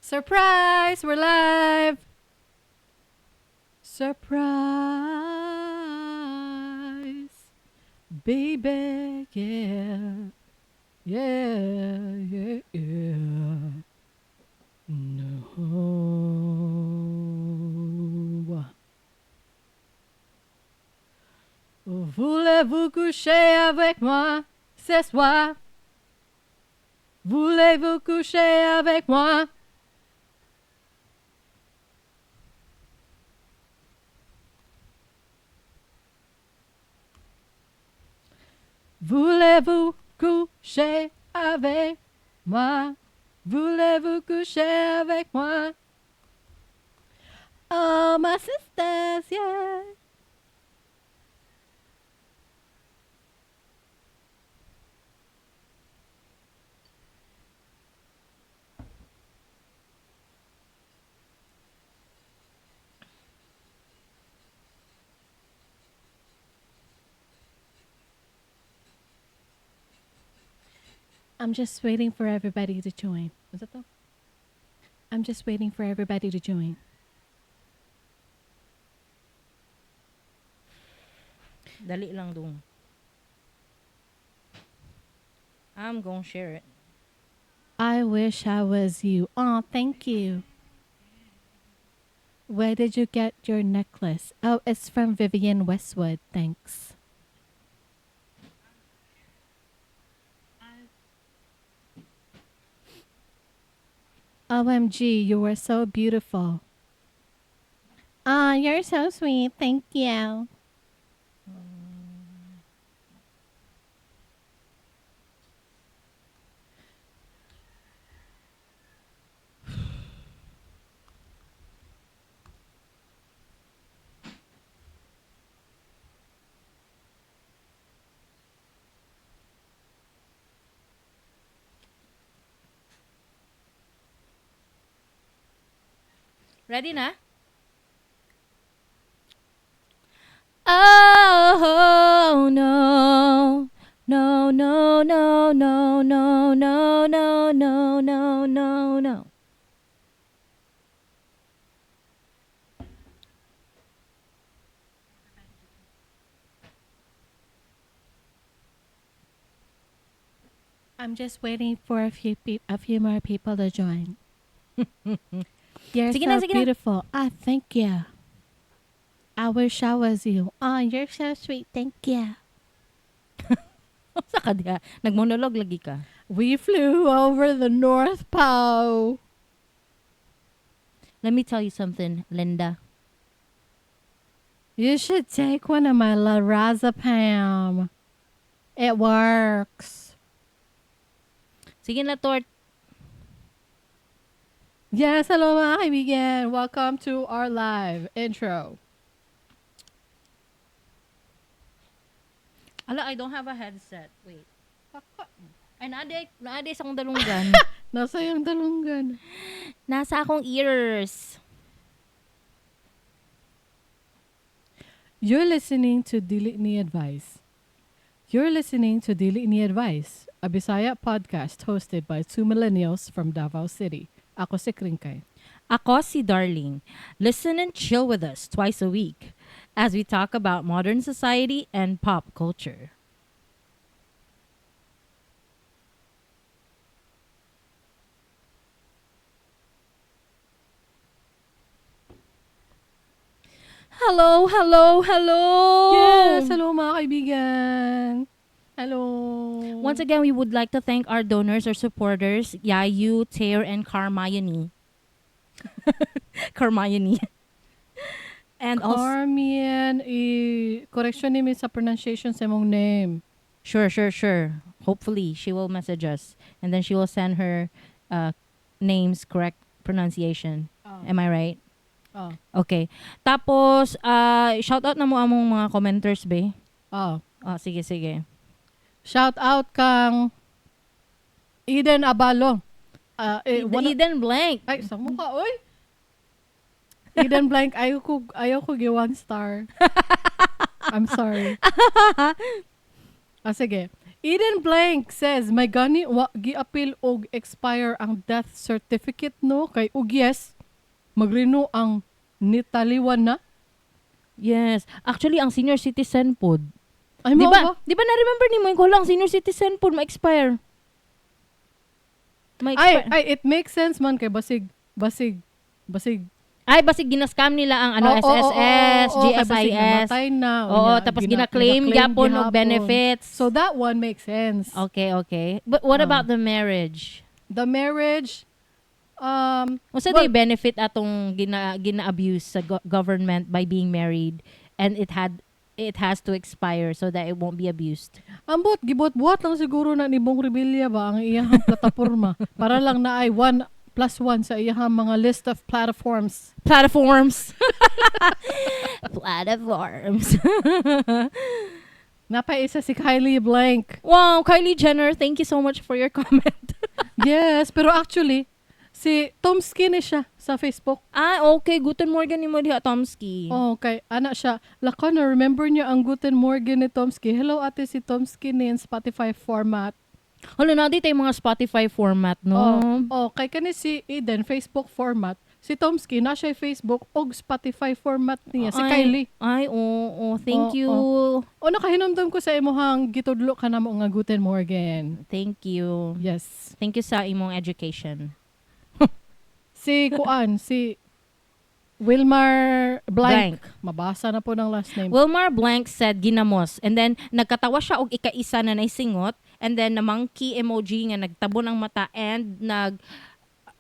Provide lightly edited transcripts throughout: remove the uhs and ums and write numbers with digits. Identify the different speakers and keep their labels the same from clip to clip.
Speaker 1: Surprise! We're live! Surprise! Baby, yeah. Yeah. No. Voulez-vous coucher avec moi ce soir? Voulez-vous coucher avec moi? Voulez-vous coucher avec moi? Voulez-vous coucher avec moi? Oh, my sisters, yeah. I'm just waiting for everybody to join. Is that though? I'm just waiting for everybody to join.
Speaker 2: Dali lang dong. I'm gonna share it.
Speaker 1: I wish I was you. Aw, thank you. Where did you get your necklace? Oh, it's from Vivienne Westwood. Thanks. OMG, you are so beautiful. Ah, you're so sweet. Thank you.
Speaker 2: Ready na? Oh no. No, no, no, no, no, no, no, no, no, no, no.
Speaker 1: I'm just waiting for a few more people to join. You're
Speaker 2: Sige na,
Speaker 1: so
Speaker 2: sige na.
Speaker 1: beautiful. Ah, thank you. I wish I was you. Ah, you're so sweet. Thank you.
Speaker 2: Sa ka diha? Nagmonologue lagi ka.
Speaker 1: We flew over the North Pole.
Speaker 2: Let me tell you something, Linda.
Speaker 1: You should take one of my lorazepam. It works.
Speaker 2: Sige na, Tort.
Speaker 1: Yes, hello mga kaibigan. Welcome to our live intro.
Speaker 2: Ala, I don't have a headset. Wait. Ay, naade sa akong dalunggan.
Speaker 1: Nasa yung dalunggan.
Speaker 2: Nasa akong ears.
Speaker 1: You're listening to Dili Ni Advice. You're listening to Dili Ni Advice, a Bisaya podcast hosted by two millennials from Davao City. Ako si Kringkay.
Speaker 2: Ako si Darling. Listen and chill with us twice a week as we talk about modern society and pop culture. Hello, hello, hello!
Speaker 1: Yes, hello mga kaibigan. Hello.
Speaker 2: Once again, we would like to thank our donors or supporters, Yayu, Tear, and Carmione. Carmione. And also,
Speaker 1: Carmian, i-correction ni mi sa pronunciation sa imong name.
Speaker 2: Sure. Hopefully, she will message us. And then she will send her name's correct pronunciation.
Speaker 1: Oh.
Speaker 2: Am I right?
Speaker 1: Oh.
Speaker 2: Okay. Tapos, shout out na mo among mga commenters, be.
Speaker 1: Oh.
Speaker 2: Oh, sige, sige.
Speaker 1: Shout out kang Eden Abalo.
Speaker 2: Eden Blank.
Speaker 1: Ay, sa mukha, oy. Eden Blank, ayaw ko give 1 star. I'm sorry. Sige. Eden Blank says, "May gani wa giapil og expire ang death certificate, no? Kay og yes, magrenew ang nitaliwan na."
Speaker 2: Yes. Actually, ang senior citizen pod.
Speaker 1: Ay,
Speaker 2: Di
Speaker 1: mao
Speaker 2: ba?
Speaker 1: ba?
Speaker 2: Di ba na-remember ni mo yung lang senior citizen pod ma-expire?
Speaker 1: Ay,
Speaker 2: Ma-expire.
Speaker 1: ay, it makes sense man kay basig.
Speaker 2: Ay, basig gina-scam nila ang ano,
Speaker 1: Oo,
Speaker 2: SSS,
Speaker 1: oo, kay basig
Speaker 2: GSIS.
Speaker 1: namatay na.
Speaker 2: Oo,
Speaker 1: unya,
Speaker 2: tapos gina-claim gyapon og benefits.
Speaker 1: So that one makes sense.
Speaker 2: Okay. But what
Speaker 1: Ah.
Speaker 2: about the marriage?
Speaker 1: The marriage,
Speaker 2: Unsa
Speaker 1: Well-
Speaker 2: day benefit atong gina-abuse sa government by being married and it has to expire so that it won't be abused?
Speaker 1: Ambot, gibot-buhat lang siguro na ni Bong Revilla ba ang iyahang plataporma para lang na ay 1 plus 1 sa iyahang mga list of platforms.
Speaker 2: Platforms. Platforms.
Speaker 1: Napaisa si Kylie Blank.
Speaker 2: Wow, Kylie Jenner, thank you so much for your comment.
Speaker 1: Yes, pero actually, si Tomsky ni siya sa Facebook.
Speaker 2: Ah, okay. Guten Morgen ni mo diha, Tomsky.
Speaker 1: Oh, kay ana siya. Lako na remember niya ang Guten Morgen ni Tomsky. Hello ate, si Tomsky ni in Spotify format.
Speaker 2: Hala na, di tayo mga Spotify format, no?
Speaker 1: Oh, kay kani si Eden Facebook format. Si Tomsky na siya Facebook og Spotify format niya si
Speaker 2: Ay,
Speaker 1: Kylie.
Speaker 2: Ay, oo. Thank
Speaker 1: Oo,
Speaker 2: you.
Speaker 1: O nakahinumdum ko sa imuhang gitudlo ka namo nga Guten Morgen.
Speaker 2: Thank you.
Speaker 1: Yes.
Speaker 2: Thank you sa imong education.
Speaker 1: Si Kuan, si Wilmar Blank. Mabasa na po ng last name.
Speaker 2: Wilmar Blank said ginamos. And then, nagkatawa siya og ikaisa na naisingot. And then, na monkey emoji nga nagtabon ang mata and nag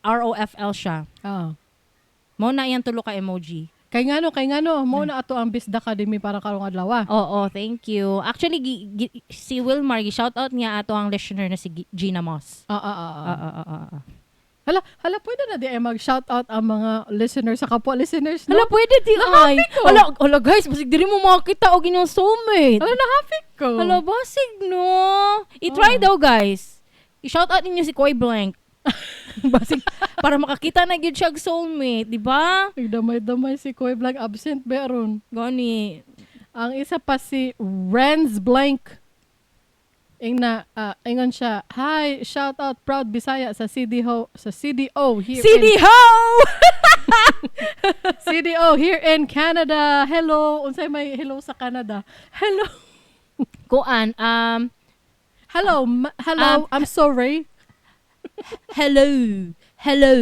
Speaker 2: ROFL siya.
Speaker 1: Ah.
Speaker 2: Mao na iyang tulo ka emoji.
Speaker 1: Kay ngano, mo na ato ang Bisda Academy para karong adlaw.
Speaker 2: Oo, thank you. Actually, si Wilmar, shout out niya ato ang listener na si Gina Moss.
Speaker 1: Ah.
Speaker 2: Ah.
Speaker 1: Hala, hala, pwede na di ay mag-shout out ang mga listeners sa kapwa listeners, no?
Speaker 2: Hala, pwede di ay. Hala, hala guys, basig diri mo makita og inyong soulmate.
Speaker 1: Hala, na-happy ko.
Speaker 2: Hala, basig no. I-try
Speaker 1: Oh.
Speaker 2: daw guys. I-shout out ninyo si Koy Blank. Basig para makakita na gyud siya og soulmate, di ba?
Speaker 1: Nagdamay-damay si Koy Blank, absent ba aron?
Speaker 2: Gani.
Speaker 1: Ang isa pa si Renz Blank. Ingon siya, "Hi, shout out proud Bisaya sa CDO here
Speaker 2: CD Ho!
Speaker 1: in CDO here in Canada. Hello." Unsay may hello sa Canada? Hello.
Speaker 2: Kuan,
Speaker 1: Hello, hello, I'm sorry.
Speaker 2: Hello. Hello.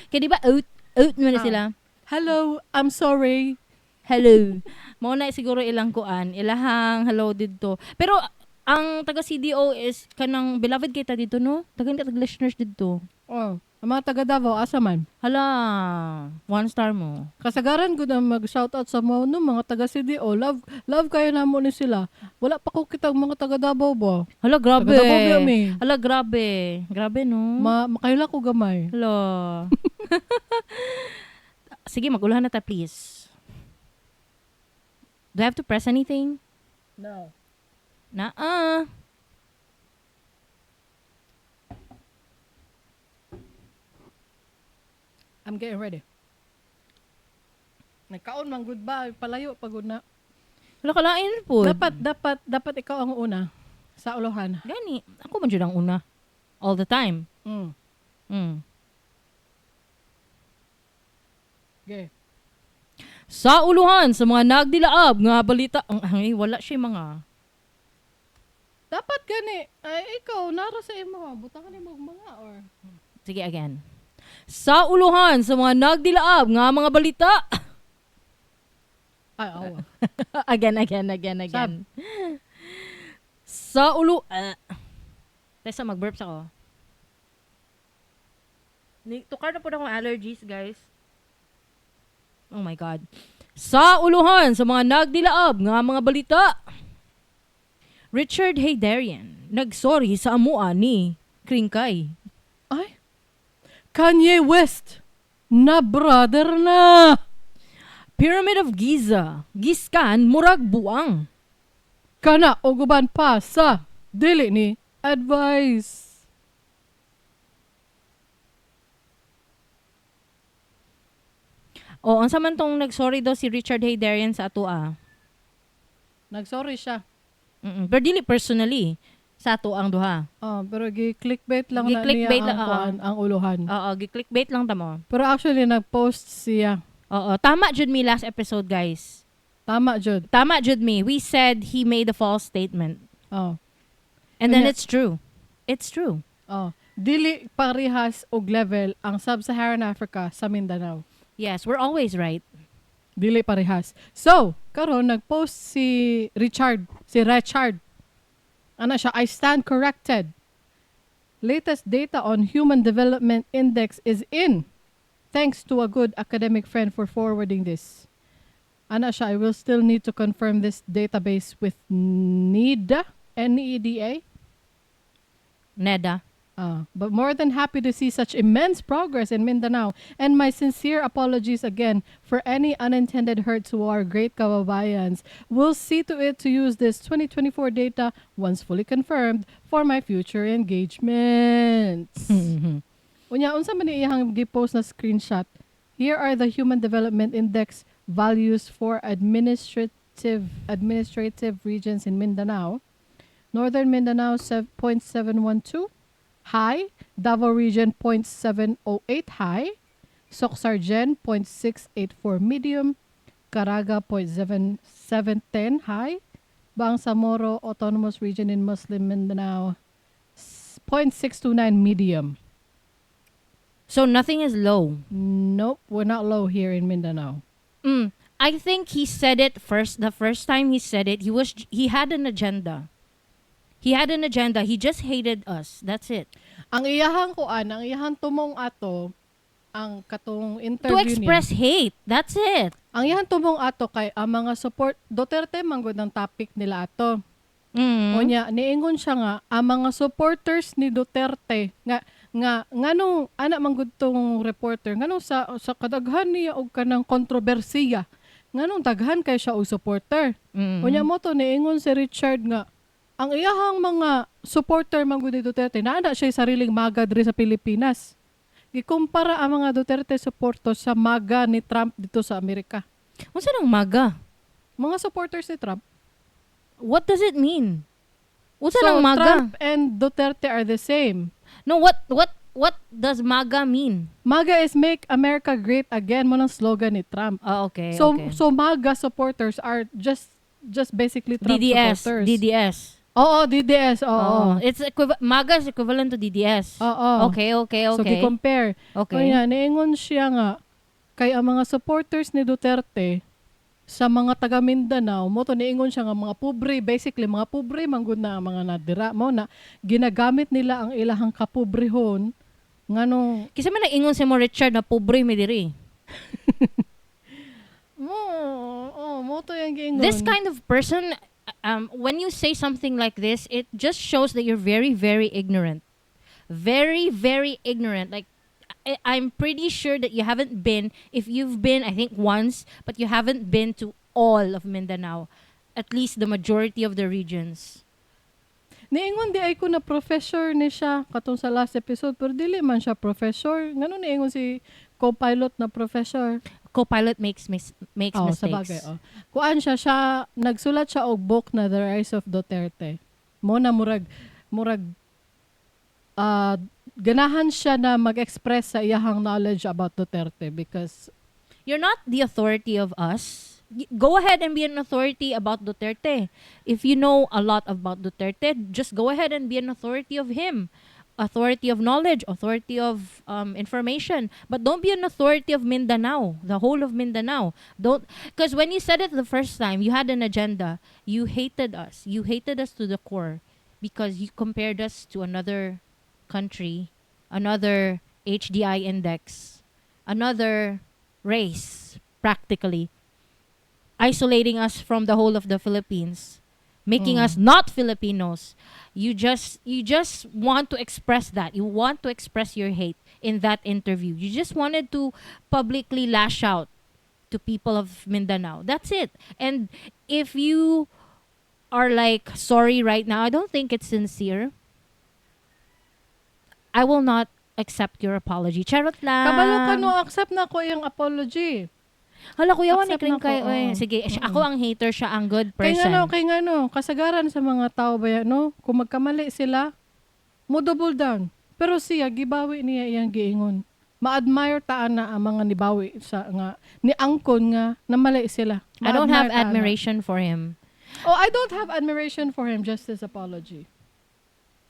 Speaker 2: Kaya di ba out out man na
Speaker 1: Ah.
Speaker 2: sila?
Speaker 1: Hello, I'm sorry.
Speaker 2: Hello. Mao na siguro ilang kuan, ilahang hello didto. Pero ang taga CDO is kanang beloved kita dito, no? Tagan ka tag listeners didto.
Speaker 1: Oh, ang mga taga Davao asa man?
Speaker 2: Hala, one star mo.
Speaker 1: Kasagaran ko na mag-shoutout sa mga no, mga taga CDO. Love love kayo namo ni sila. Wala pa ko kitang mga taga Davao ba?
Speaker 2: Hala, grabe.
Speaker 1: Taga Davao ba mi?
Speaker 2: Hala, grabe. Grabe, no?
Speaker 1: Makaila ko gamay.
Speaker 2: Hala. Sige, magulahan na ta, please. Do I have to press anything?
Speaker 1: No.
Speaker 2: Naa.
Speaker 1: I'm getting ready. Nagkaon man gud ba? Palayo pagod na.
Speaker 2: Wala kalain po.
Speaker 1: Dapat ikaw ang una sa ulohan.
Speaker 2: Gani. Ako man jud ang una. All the time.
Speaker 1: Okay.
Speaker 2: Sa uluhan sa mga nagdilaab nga balita. Ay, wala siya mga.
Speaker 1: Dapat gani ay ikaw nara sa imo, butangan nimo og mga or
Speaker 2: Sige, again. Sa uluhan sa mga nagdilaab nga mga balita.
Speaker 1: Ay, awa.
Speaker 2: Again, again, again, again. Sa ulo... Tesa, mag-burps ako. Tukar na po na akong allergies, guys. Oh my God. Sa uluhan sa mga nagdilaab nga mga balita. Richard Haydarian, nagsorry sa amua ni Kringkay.
Speaker 1: Ay. Kanye West na brother na.
Speaker 2: Pyramid of Giza, giskan murag buang.
Speaker 1: Kana og uban pa sa dili ni advice.
Speaker 2: O, unsa man tong nagsorry daw si Richard Haydarian sa ato ah.
Speaker 1: Nagsorry siya.
Speaker 2: Pero dili personally. Sa ato ang duha.
Speaker 1: Oh, pero gi-clickbait lang na niya
Speaker 2: Gi-clickbait
Speaker 1: ang
Speaker 2: lang, oo.
Speaker 1: Kuan, ang uluhan.
Speaker 2: Oo, gi-clickbait lang ta mo.
Speaker 1: Pero actually nag-post siya.
Speaker 2: Oo, tama jud mi last episode, guys.
Speaker 1: Tama jud.
Speaker 2: Tama jud mi. We said he made a false statement.
Speaker 1: Oh.
Speaker 2: And then
Speaker 1: Unya-
Speaker 2: it's true. It's true.
Speaker 1: Oh. Dili parihas og level ang Sub-Saharan Africa sa Mindanao.
Speaker 2: Yes, we're always right.
Speaker 1: Dili parehas. So, karon nag-post si Richard, si Richard. Ana siya, "I stand corrected. Latest data on Human Development Index is in. Thanks to a good academic friend for forwarding this." Ana siya, "I will still need to confirm this database with NEDA, NEDA."
Speaker 2: NEDA.
Speaker 1: "But more than happy to see such immense progress in Mindanao. And my sincere apologies again for any unintended hurt to our great kababayans. We'll see to it to use this 2024 data, once fully confirmed, for my future engagements." Unya, unsa man ni iyang gi-post na screenshot? "Here are the Human Development Index values for administrative regions in Mindanao. Northern Mindanao 7.712 high, Davao Region 0.708 high, Soccsksargen 0.684 medium, Caraga 0.7710 high, Bangsamoro Autonomous Region in Muslim Mindanao 0.629 medium."
Speaker 2: So nothing is low.
Speaker 1: Nope, we're not low here in Mindanao.
Speaker 2: I think he said it first. The first time he said it, he had an agenda. He had an agenda. He just hated us. That's it.
Speaker 1: Ang iyahang kuan, ang iyahang tumong ato, ang katong
Speaker 2: To
Speaker 1: interview niya.
Speaker 2: Express hate. That's it.
Speaker 1: Ang iyahang tumong ato kay ang mga support Duterte man gud ang topic nila ato. Unya niingon siya nga ang mga supporters ni Duterte nga nga nganong ana man gud tong reporter, nganong sa kadaghan niya og kanang kontrobersiya, nganong daghan kay siya og supporter. Unya mo to niingon si Richard nga ang iyahang mga supporter man gud ni Duterte naa na siya sariling MAGA diri sa Pilipinas. Gikumpara ang mga Duterte supporters sa MAGA ni Trump dito sa Amerika.
Speaker 2: Unsa nang MAGA?
Speaker 1: Mga supporters ni Trump.
Speaker 2: What does it mean? Unsa
Speaker 1: So
Speaker 2: nang MAGA?
Speaker 1: Trump and Duterte are the same.
Speaker 2: No, what does MAGA mean?
Speaker 1: MAGA is "Make America Great Again" mo ng slogan ni Trump.
Speaker 2: Ah, okay.
Speaker 1: So
Speaker 2: okay.
Speaker 1: so MAGA supporters are just basically Trump
Speaker 2: DDS,
Speaker 1: supporters.
Speaker 2: DDS.
Speaker 1: Oo, DDS, oo.
Speaker 2: Oo. It's MAGA is equivalent to DDS.
Speaker 1: Oo.
Speaker 2: Okay.
Speaker 1: So gi-compare. Kaya niingon siya nga kay ang mga supporters ni Duterte sa mga taga Mindanao mo to niingon siya nga mga pobre, basically mga pobre man gud na ang mga nadira mo na ginagamit nila ang ilahang kapobrehon nganong
Speaker 2: Kinsa man nag-ingon sa mo, Richard, na pobre mi diri?
Speaker 1: Mo oh mo to yung giingon.
Speaker 2: This kind of person, when you say something like this, it just shows that you're very, very ignorant. Very, very ignorant. Like, I'm pretty sure that you haven't been, if you've been, I think once, but you haven't been to all of Mindanao, at least the majority of the regions.
Speaker 1: Niingon di ay ko na professor ni siya katong sa last episode, pero dili man siya professor. Ngano niingon si co-pilot na professor?
Speaker 2: Co-pilot makes
Speaker 1: Oh,
Speaker 2: mistakes.
Speaker 1: sa bagay, oh. Kuan siya, siya nagsulat siya og book na The Rise of Duterte. Mo na murag ganahan siya na mag-express sa iyahang knowledge about Duterte because
Speaker 2: You're not the authority of us. Go ahead and be an authority about Duterte. If you know a lot about Duterte, just go ahead and be an authority of him. Authority of knowledge, authority of information. But don't be an authority of Mindanao, the whole of Mindanao. Don't, because when you said it the first time, you had an agenda. You hated us. You hated us to the core because you compared us to another country, another HDI index, another race, practically isolating us from the whole of the Philippines, making us not Filipinos. You just want to express that. You want to express your hate in that interview. You just wanted to publicly lash out to people of Mindanao. That's it. And if you are like sorry right now, I don't think it's sincere. I will not accept your apology. Charot lang.
Speaker 1: Kabalo ka no, accept na ko yung apology.
Speaker 2: Hala, kuya, ni
Speaker 1: Accept
Speaker 2: Kring
Speaker 1: na ko,
Speaker 2: kay oy.
Speaker 1: Oo.
Speaker 2: Sige, siya, ako ang hater, siya ang good
Speaker 1: Kay
Speaker 2: person.
Speaker 1: ngano, kay ngano, kasagaran sa mga tao ba yan, no? Kung magkamali sila, mo double down. Pero siya, gibawi niya iyang giingon. Ma-admire taan na ang mga nibawi sa nga ni angkon nga namali sila.
Speaker 2: I don't have
Speaker 1: Ma-admire taan na.
Speaker 2: Admiration for him.
Speaker 1: Oh, I don't have admiration for him, just his apology.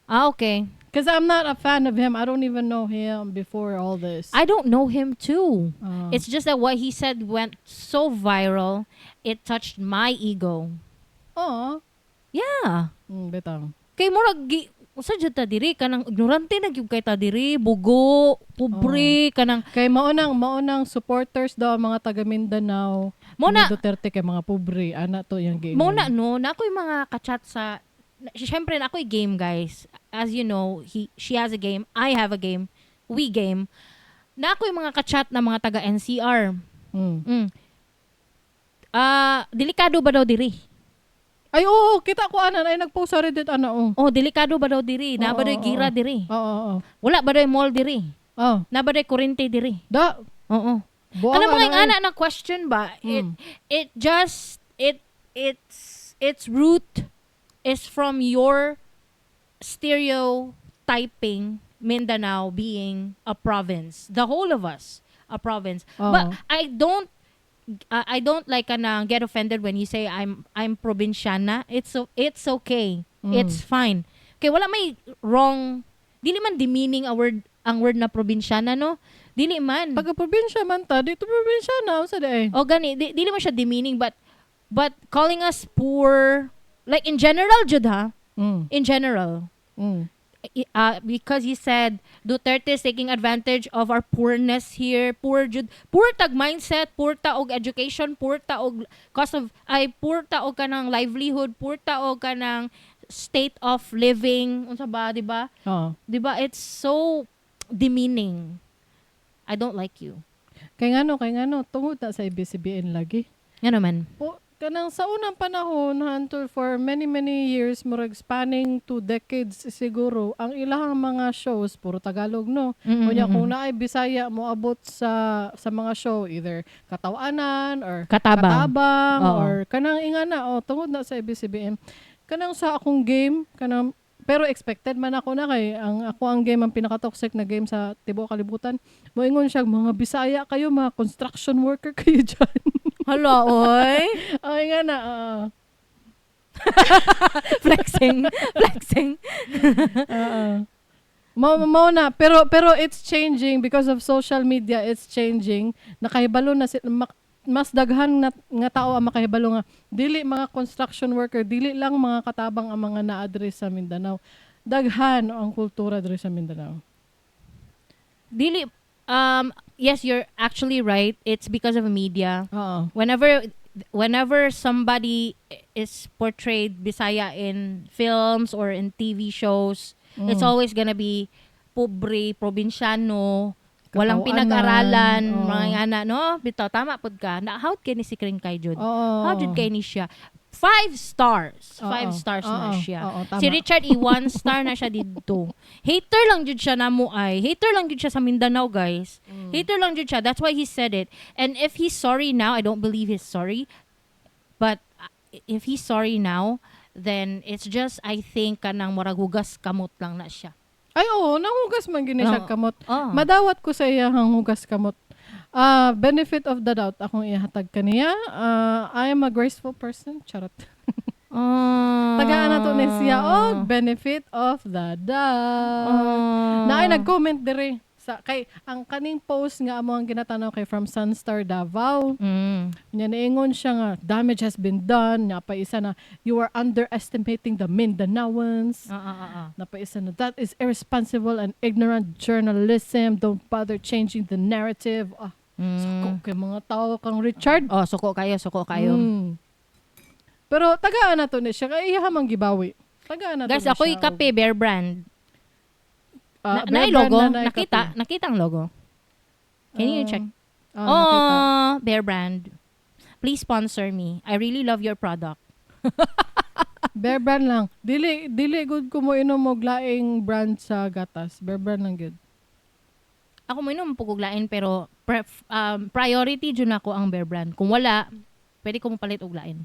Speaker 2: Ah, okay.
Speaker 1: Because I'm not a fan of him. I don't even know him before all this.
Speaker 2: I don't know him too.
Speaker 1: Ah.
Speaker 2: It's just that what he said went so viral, it touched my ego.
Speaker 1: Oh.
Speaker 2: Yeah.
Speaker 1: Bitaw.
Speaker 2: Kay murag gi usa jud ta diri, kanang ignorante na gyud kay ta diri, bugo, pobre, kanang
Speaker 1: Kay maunang supporters daw ang mga taga Mindanao
Speaker 2: mo
Speaker 1: ni
Speaker 2: na
Speaker 1: Duterte kay mga pobre. Ana to yung giingon.
Speaker 2: Mo na, no, na ako'y mga kachat sa syempre na ako'y game, guys. As you know, he she has a game, I have a game, we game. Na ako'y mga kachat na mga taga NCR. Ah, delikado ba daw diri?
Speaker 1: Ay, oo, kita ko ana ay nagpost sa Reddit ana, oh.
Speaker 2: Oh, delikado ba daw diri? Na ba daw gira diri?
Speaker 1: Oo.
Speaker 2: Wala ba daw mall diri?
Speaker 1: Oh,
Speaker 2: Na ba daw kurente diri?
Speaker 1: Da.
Speaker 2: Oo.
Speaker 1: Buang
Speaker 2: Kanang mga
Speaker 1: ana, eh.
Speaker 2: ingana na question ba? It it just it its root is from your stereotyping Mindanao being a province. The whole of us a province.
Speaker 1: Oo.
Speaker 2: But I don't like kanang get offended when you say I'm probinsyana. It's okay. It's fine. Okay, wala may wrong, dili man demeaning a word ang word na probinsyana, no? Dili man.
Speaker 1: Taga probinsya man ta, dito probinsya na unsa di ay.
Speaker 2: O gani, dili man siya demeaning, but calling us poor, like in general jud ha, in general. Because he said Duterte is taking advantage of our poorness here, poor jud, poor tag mindset, poor ta og education, poor ta og cost of ay poor ta og kanang livelihood, poor ta og kanang state of living, unsa ba, di ba?
Speaker 1: Oo.
Speaker 2: Di ba? It's so demeaning. I don't like you.
Speaker 1: Kay ngano, tungod na sa ABS-CBN lagi.
Speaker 2: Nga naman.
Speaker 1: Po, kanang sa unang panahon, until for many, many years, murag spanning 2 decades siguro, ang ilahang mga shows puro Tagalog, no? Unya kung naay Bisaya moabot sa mga show, either katawanan or
Speaker 2: Katabang.
Speaker 1: Katabang
Speaker 2: Oo.
Speaker 1: or kanang ingana, oh, tungod na sa ABS-CBN. Kanang sa akong game, kanang pero expected man ako na kay ang ako ang game ang pinaka-toxic na game sa tibuok kalibutan. Moingon siya, "Mga Bisaya kayo, mga construction worker kayo dyan."
Speaker 2: Hala, oy.
Speaker 1: Ay nga na. Oo.
Speaker 2: Flexing. Flexing.
Speaker 1: Oo. Mao na, pero it's changing because of social media, it's changing. Nakahibalo na si, mas daghan na nga tao ang makahibalo nga dili mga construction worker, dili lang mga katabang ang mga naa-address sa Mindanao. Daghan ang kultura diri sa Mindanao.
Speaker 2: Dili, yes, you're actually right. It's because of media.
Speaker 1: Oo.
Speaker 2: Whenever somebody is portrayed Bisaya in films or in TV shows, it's always gonna be pobre, probinsyano, walang
Speaker 1: Katawanan.
Speaker 2: Pinag-aralan,
Speaker 1: Oo.
Speaker 2: mga ana, no? Bitaw, tama pud ka. Na, how kini si Kring kay jud?
Speaker 1: Oo.
Speaker 2: How jud kay ni siya? Five stars. Five
Speaker 1: Oo.
Speaker 2: stars na
Speaker 1: Oo.
Speaker 2: siya.
Speaker 1: Oo, tama.
Speaker 2: Si Richard E. One star na siya didto. Hater lang jud siya namo ay. Hater lang jud siya sa Mindanao, guys. Hater lang jud siya. That's why he said it. And if he's sorry now, I don't believe he's sorry. But if he's sorry now, then it's just, I think, kanang murag hugas kamot lang na siya.
Speaker 1: Ay oo, nanghugas man gini siya
Speaker 2: Oo.
Speaker 1: Kamot.
Speaker 2: Oh.
Speaker 1: Madawat ko sa iyahang hugas kamot. Ah, benefit of the doubt akong ihatag kaniya. Ah, I am a graceful person. Charot.
Speaker 2: Oh.
Speaker 1: Tagaan na to ni siya og benefit of the doubt.
Speaker 2: Oh.
Speaker 1: Na ay nag-comment dire sa kay ang kaning post nga amo ang ginatanaw kay from Sunstar Davao. Nya niingon siya nga damage has been done. Napa isa na, "You are underestimating the Mindanaoans."
Speaker 2: Ah.
Speaker 1: Napa isa na, "That is irresponsible and ignorant journalism. Don't bother changing the narrative." Ah, suko kay mga tao kang Richard.
Speaker 2: Oh, suko kayo, suko kayo.
Speaker 1: Pero tagaan na to ni siya kay iya mang gibawi. Tagaan na to
Speaker 2: Guys,
Speaker 1: ni
Speaker 2: ako'y
Speaker 1: siya.
Speaker 2: kape, Bear Brand.
Speaker 1: Ah,
Speaker 2: Na,
Speaker 1: Bear
Speaker 2: naay
Speaker 1: Brand
Speaker 2: logo?
Speaker 1: na naay
Speaker 2: Nakita?
Speaker 1: kape.
Speaker 2: Nakita ang logo? Can you check?
Speaker 1: Ah, nakita.
Speaker 2: Oh, Bear Brand. Please sponsor me. I really love your product.
Speaker 1: Bear Brand lang. Dili dili good ko mo inom og laing brand sa gatas. Bear Brand lang gud.
Speaker 2: Ako mo inom pud og lain pero priority jud nako ang Bear Brand. Kung wala, pwede ko mopalit og lain.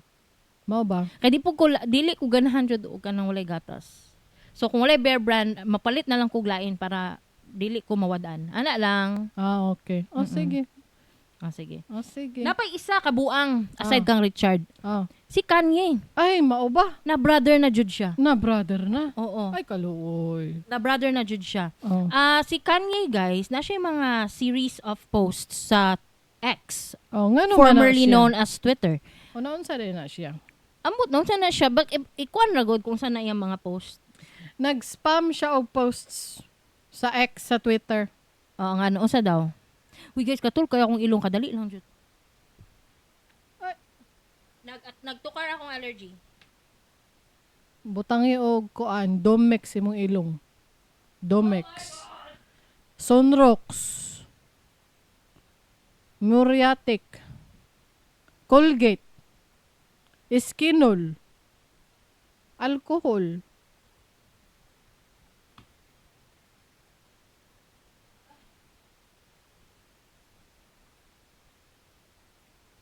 Speaker 1: Mao ba?
Speaker 2: Kay di po ko dili ko ganahan jud og kanang walay gatas. So kung walay Bear Brand, mapalit na lang kog lain para dili ko mawad-an. Ana lang.
Speaker 1: Ah, okay. Oh, sige.
Speaker 2: Ah, sige.
Speaker 1: Oh, sige.
Speaker 2: Napay isa ka buang aside kang Richard.
Speaker 1: Ah.
Speaker 2: Si Kanye,
Speaker 1: Ay, mao ba?
Speaker 2: Na brother na jud siya.
Speaker 1: Na brother na.
Speaker 2: Oo.
Speaker 1: Ay, kaluoy.
Speaker 2: Na brother na jud siya.
Speaker 1: Oh.
Speaker 2: Ah, si Kanye guys, na siya yung mga series of posts sa X,
Speaker 1: Oh, ngano man na
Speaker 2: formerly
Speaker 1: siya?
Speaker 2: known as Twitter.
Speaker 1: O, naunsa din na siya?
Speaker 2: Ambot na unsa na siya, bak ikuan ra gud kung saan na iyang mga post.
Speaker 1: Nag-spam siya og posts sa X sa Twitter.
Speaker 2: Oo nga no, unsa daw? Uy guys, katul kay akong ilong kadali lang jud.
Speaker 1: Ay.
Speaker 2: Nagtukar akong allergy.
Speaker 1: Butangi og kuan, Domex imong ilong. Domex. Sunrox. Muriatic. Colgate. Eskinol. Alcohol.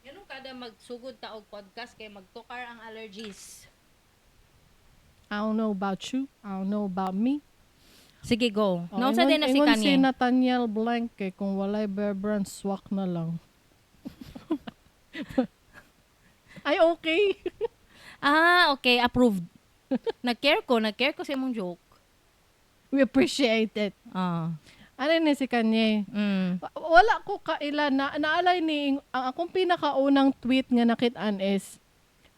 Speaker 2: Ganun kada magsugod ta og podcast kay magtukar ang allergies.
Speaker 1: I don't know about you. I don't know about me.
Speaker 2: Sige, go.
Speaker 1: Oh,
Speaker 2: Naunsa din na si
Speaker 1: ingon
Speaker 2: Kanye?
Speaker 1: si Nathaniel Blank eh, kung walay Bear Brand, swak na lang. Ay, okay.
Speaker 2: Ah, okay. Approved. Nag-care ko sa imong joke.
Speaker 1: We appreciate it.
Speaker 2: Ah.
Speaker 1: Ano ni si Kanye? Wala ko kaila na naalay ni ang akong pinakaunang tweet nga nakitaan is,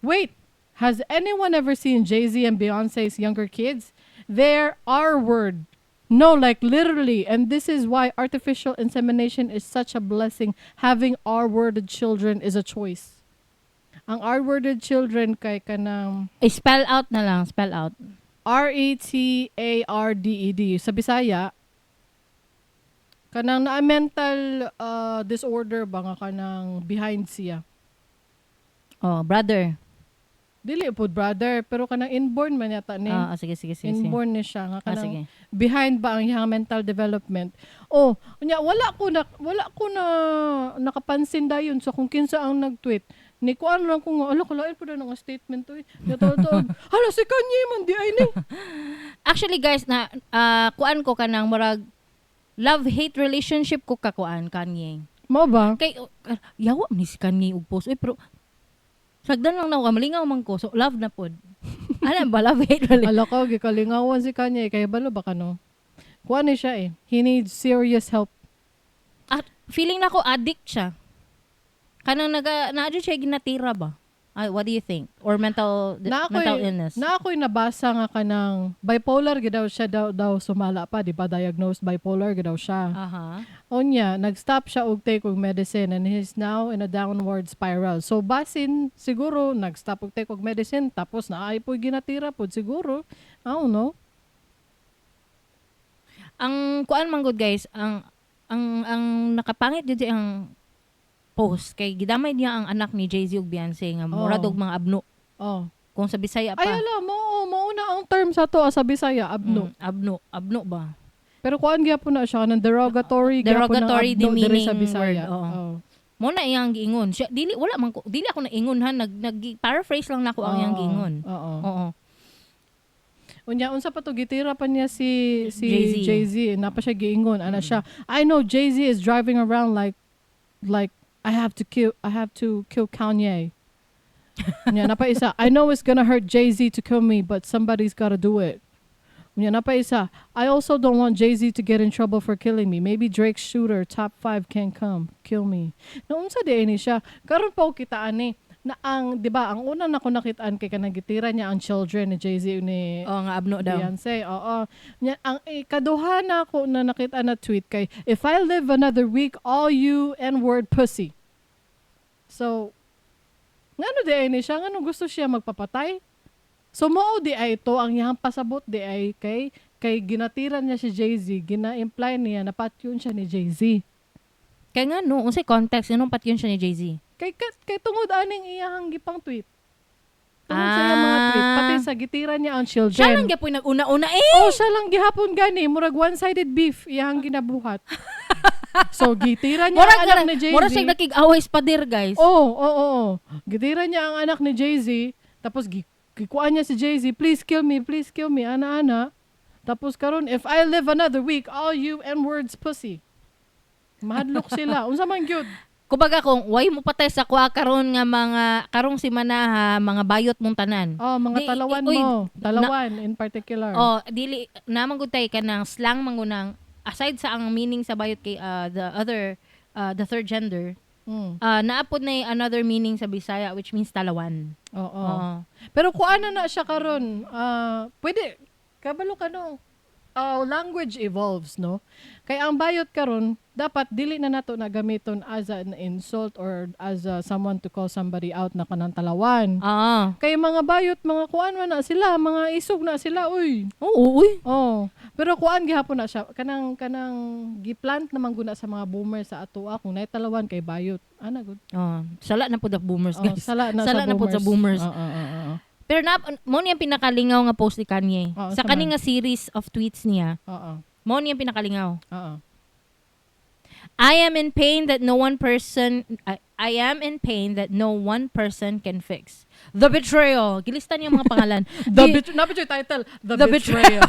Speaker 1: "Wait, has anyone ever seen Jay-Z and Beyonce's younger kids? They're R word. No, like literally. And this is why artificial insemination is such a blessing. Having R-worded children is a choice." Ang R-worded children kay kanang
Speaker 2: Eh, spell out na lang. Spell out.
Speaker 1: Retarded. Sa Bisaya, kanang naa mental disorder ba nga kanang behind siya.
Speaker 2: Oh, brother.
Speaker 1: Dili pod brother, pero kanang inborn man yata ni.
Speaker 2: Ah, sige, sige, sige. Sige.
Speaker 1: Inborn ni siya nga
Speaker 2: Ah,
Speaker 1: kanang
Speaker 2: sige.
Speaker 1: behind ba ang iyang mental development. Oh, unya wala ko na nakapansin dayon sa kung kinsa ang nag-tweet. Ni kuan lang ko nga, ala kalain po na nga statement to eh. Nya hala si Kanye man di ay ni.
Speaker 2: Actually, guys, na kuan ko kanang murag love-hate relationship ko ka kuan Kanye.
Speaker 1: Mao ba?
Speaker 2: Kay yawa man ni si Kanye og post. Uy, pero sagdan lang na ako, malingaw man ko. So, love na pod. Ano ba? Love-hate relationship?
Speaker 1: Ala ko, gikalingawan si Kanye. Kaya balo ba ka no? Kuan ni siya eh. He needs serious help.
Speaker 2: Ah, feeling na ko addict siya. Kanang naa siya ginatira ba? Ah, what do you think? Or mental illness?
Speaker 1: Na ako'y nabasa nga kanang bipolar gid daw siya daw sumala pa, di ba? Diagnosed bipolar gid daw siya. Unya, nag-stop siya og take og medicine and he's now in a downward spiral. So basin siguro nag-stop og take og medicine tapos naay po'y ginatira pod siguro. I don't know.
Speaker 2: Ang kuan man gud guys, ang nakapangit jud ang post kay gidamay niya ang anak ni Jay-Z ug Beyonce nga murag og mga abno. Kung sa Bisaya pa.
Speaker 1: Ay ala, mao na ang term sa to sa Bisaya, abno.
Speaker 2: Abno, abno ba?
Speaker 1: Pero kuan gyapon na siya kanang derogatory gyapon ng
Speaker 2: Derogatory
Speaker 1: abno diri sa
Speaker 2: demeaning
Speaker 1: Bisaya.
Speaker 2: word, oo. Mo na iyang giingon. Siya dili wala man ko, dili ako naingon ha, nag paraphrase lang nako ang iyang giingon.
Speaker 1: Oo.
Speaker 2: Oo.
Speaker 1: Unya unsa pa to gitira pa niya si
Speaker 2: Jay-Z.
Speaker 1: Jay-Z, na pa siya giingon ana siya. I know Jay-Z is driving around like I have to kill Kanye. Unya na pa isa, I know it's gonna hurt Jay-Z to kill me, but somebody's gotta do it. Unya na pa isa, I also don't want Jay-Z to get in trouble for killing me. Maybe Drake's shooter top 5 can come kill me. Naunsa di ni siya. Karon pa ko kita ani na ang 'di ba ang una na ko nakitaan kay kanang gitira niya ang children ni Jay-Z ni
Speaker 2: Oo nga abno daw.
Speaker 1: Beyonce, oo. Nya, ang ikaduha na ako na nakita na tweet kay, "If I live another week, all you N-word pussy." So, ngano di ay ni siya? Ngano gusto siya magpapatay? So, mao di ay ito, ang iyang pasabot di ay kay ginatira niya si Jay-Z, gina-imply niya na patyon siya ni Jay-Z.
Speaker 2: Kay ngano, unsay context nganong patyon siya ni Jay-Z?
Speaker 1: Kay tungod aning iyang gipang tweet. Tungod sa iyang mga tweet, pati sa gitira niya ang children.
Speaker 2: Siya lang gyapon nag-una-una eh.
Speaker 1: Oh, siya lang gihapon gani, murag one-sided beef iyang ginabuhat. So gitira niya
Speaker 2: Murag
Speaker 1: ang anak ni Jay-Z.
Speaker 2: Murag siya nakig-away sa pader, guys.
Speaker 1: Oo. Gitira niya ang anak ni Jay-Z, tapos gikuan niya si Jay-Z, "Please kill me, please kill me, ana-ana." Tapos karon, "If I live another week, all you N-words pussy." Mahadlok sila. Unsa man gyud?
Speaker 2: Kumbaga kung way mo patay sa kuha karon nga mga karong simana ha, mga bayot mong tanan.
Speaker 1: Oh, mga talawan
Speaker 2: uy,
Speaker 1: mo. Talawan in particular.
Speaker 2: Oh, dili naman gud tay kanang slang man gud nang aside sa ang meaning sa bayot kay the other the third gender, naapod na another meaning sa Bisaya which means talawan.
Speaker 1: Oo.
Speaker 2: Oo.
Speaker 1: Pero kuan na na siya karon. Ah, pwede kabalo ka no. Language evolves, no? Kay ang bayot karon dapat dili na nato na gamiton as an insult or as a someone to call somebody out na kanang talawan. Kay mga bayot, mga kuan man na sila, mga isog na sila, uy.
Speaker 2: Oo, uy.
Speaker 1: Oh, pero kuan gihapon na siya kanang giplant naman guna sa mga boomer sa atoa kung naay talawan kay bayot. Ana gud.
Speaker 2: Oh, sala na pud ang boomers,
Speaker 1: Oh,
Speaker 2: guys.
Speaker 1: sala na
Speaker 2: Sala
Speaker 1: sa
Speaker 2: na pud
Speaker 1: boomers.
Speaker 2: sa boomers.
Speaker 1: Oo.
Speaker 2: Pero na mo niya pinakalingaw nga post ni Kanye.
Speaker 1: Oo,
Speaker 2: Sa
Speaker 1: sa
Speaker 2: kani
Speaker 1: man.
Speaker 2: nga series of tweets niya, mo niya pinakalingaw. I am in pain that no one person can fix. The betrayal. Gilista niya ang mga pangalan.
Speaker 1: The Napit yung title, The,
Speaker 2: The
Speaker 1: Betrayal.